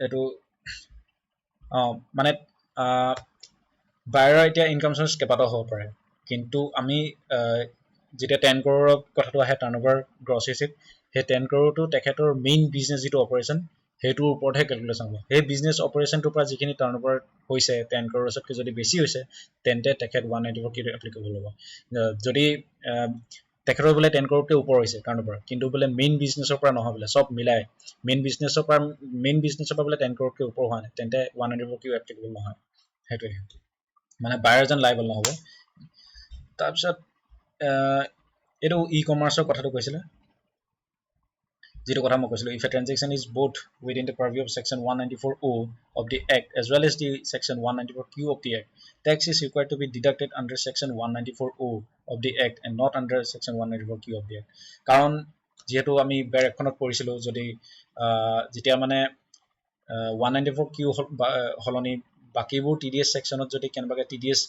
এইটো মানে বায়াৰৰ এতিয়া ইনকাম চ'ৰ্চ কেইবাটাও হ'ব পাৰে, কিন্তু আমি যেতিয়া 10 ক্ৰ'ৰৰ কথাটো আহে টাৰ্ণ অভাৰ গ্ৰছ ৰিচিপ্ট, সেই 10 ক্ৰ'ৰটো তেখেতৰ মেইন বিজনেছ যিটো অপাৰেশ্যন, সেইটোৰ ওপৰতহে কেলকুলেশ্যন হ'ব। সেই বিজনেছ অপাৰেশ্যনটোৰ পৰা যিখিনি টাৰ্ণ অভাৰ হৈছে, 10 ক্ৰ'ৰছতকৈ যদি বেছি হৈছে, তেন্তে তেখেত 194 কিউটো এপ্লিকেবল হ'ব। যদি তেখেতৰ বোলে 10 ক্ৰ'ৰতকৈ ওপৰ হৈছে টাৰ্ণ অভাৰ, কিন্তু বোলে মেইন বিজনেছৰ পৰা নহয়, বোলে চব মিলাই মেইন বিজনেছৰ পৰা বোলে 10 ক্ৰ'ৰতকৈ ওপৰ হোৱা নাই, তেন্তে 194 কিউ এপ্লিকেবল নহয়। সেইটোৱে মানে বায়াৰজন লাইবল নহ'ব। তাৰপিছত এইটো ই কমাৰ্চৰ কথাটো কৈছিলে, যিটো কথা মই কৈছিলোঁ, if a transaction is both within the purview of section 194O of the Act as well as the section 194Q of the Act, tax is required to be deducted under section 194O of the Act and not under section 194Q of the Act. কাৰণ যিহেতু আমি বেৰ এখনত পঢ়িছিলোঁ, যদি যেতিয়া মানে 194 Q সলনি বাকীবোৰ টিডিএছ ছেকশ্যনত যদি কেনেবাকৈ টিডিএছ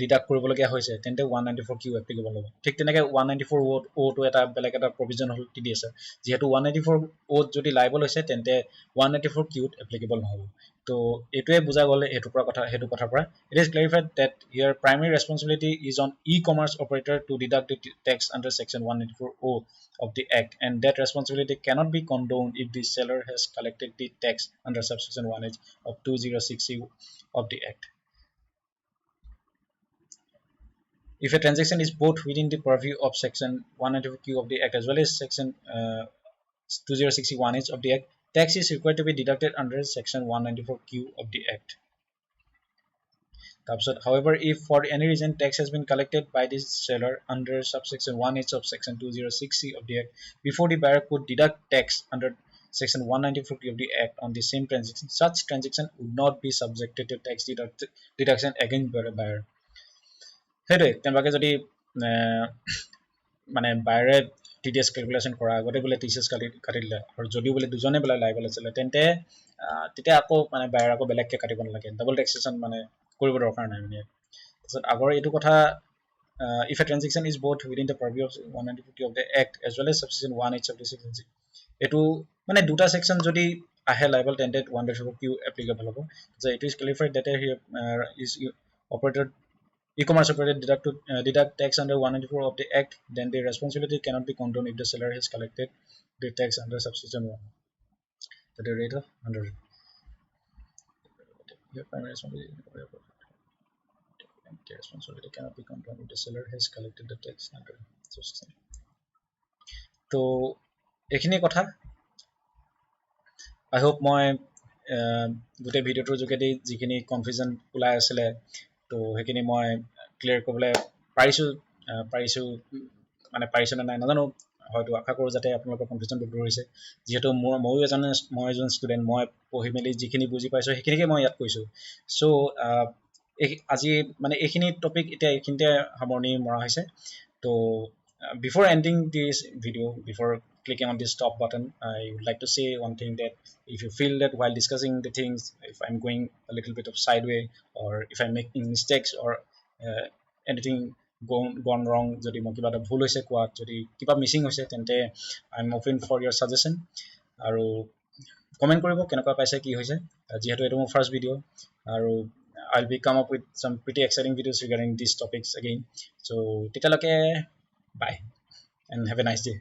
ডিডাক্ট কৰিবলগীয়া হৈছে, তেন্তে 194 কিউ এপ্লিকেবল হ'ব। ঠিক তেনেকৈ 194 অ'টো এটা বেলেগ এটা প্ৰভিজন হ'ল টিডিএছৰ। যিহেতু 194 অ'ত যদি লাইবল হৈছে, তেন্তে 194 কিউত এপ্লিকেবল নহ'ব। তো এইটোৱে বুজা গ'লে এইটোৰ পৰা কথা সেইটো কথাৰ পৰা it is clarified that here primary responsibility is on e-commerce operator to deduct the tax under section 194O of the Act, and that responsibility cannot be condoned if the seller has collected the tax under subsection 1H of 206C of the Act. If a transaction is both within the purview of section 194Q of the Act as well as section 206C 1H of the Act, tax is required to be deducted under section 194Q of the Act. তাৰপিছত, however, if for any reason tax has been collected by this seller under subsection 1H of section 206C of the Act before the buyer could deduct tax under section 194Q of the Act on the same transaction, such transaction would not be subjected to tax deduction against by the buyer. সেইটোৱে কেনেবাকৈ যদি মানে বায়াৰে TDS calculation কৰাৰ আগতে বোলে TCS কাটি দিলে আৰু যদিও বোলে দুজনে বোলে লাইবল আছিলে, তেন্তে তেতিয়া আকৌ মানে বায়াৰ আকৌ বেলেগকৈ কাটিব নালাগে, ডাবল টেক্সেশ্যন মানে কৰিব দৰকাৰ নাই। মানে তাৰপিছত আগৰ এইটো কথা, if a transaction is both within the purview of 194Q of the Act as well as subsection 1H of the section, এইটো মানে দুটা ছেকশ্যন যদি আহে লাইবল, তেন্তে 194 কিউ এপ্লিকেবল হ'ব। যে it is clarified that here is operator e-commerce operator deduct tax under 194 of the Act, then the responsibility cannot be condoned if the seller has collected the tax under subsection 1 at the rate of 100. Here primary responsibility, the responsibility cannot be condoned if the seller has collected the tax under subsection. তো এইখিনি কথা। আই hope মই গোটেই ভিডিঅ'টোৰ যোগেদি যিখিনি confusion ওলাই আছিলে, তো সেইখিনি মই ক্লিয়াৰ কৰিবলৈ পাৰিছোঁ। মানে পাৰিছোঁ নে নাই নাজানো, হয়তো আশা কৰোঁ যাতে আপোনালোকৰ কনফিউজনটো দূৰ হৈছে। যিহেতু মোৰ ময়ো এজন মই এজন ষ্টুডেণ্ট, মই পঢ়ি মেলি যিখিনি বুজি পাইছোঁ, সেইখিনিকে মই ইয়াত কৈছোঁ। চ' এই আজি মানে এইখিনি টপিক এতিয়া এইখিনিতে সামৰণি মৰা হৈছে। তো before ending this video, before clicking on this stop button, I would like to say one thing, that if you feel that while discussing the things, if I'm going a little bit of sideway or if I'm making mistakes or anything gone wrong, যদি মই কিবা এটা ভুল হৈছে কোৱাত, যদি কিবা মিচিং হৈছে, তেন্তে I am open for your suggestion. আৰু কমেণ্ট কৰিব কেনেকুৱা পাইছে, কি হৈছে, যিহেতু এইটো মোৰ ফাৰ্ষ্ট ভিডিঅ' আৰু I will be come up with some pretty exciting videos regarding these topics again. So তেতিয়ালৈকে, bye and have a nice day.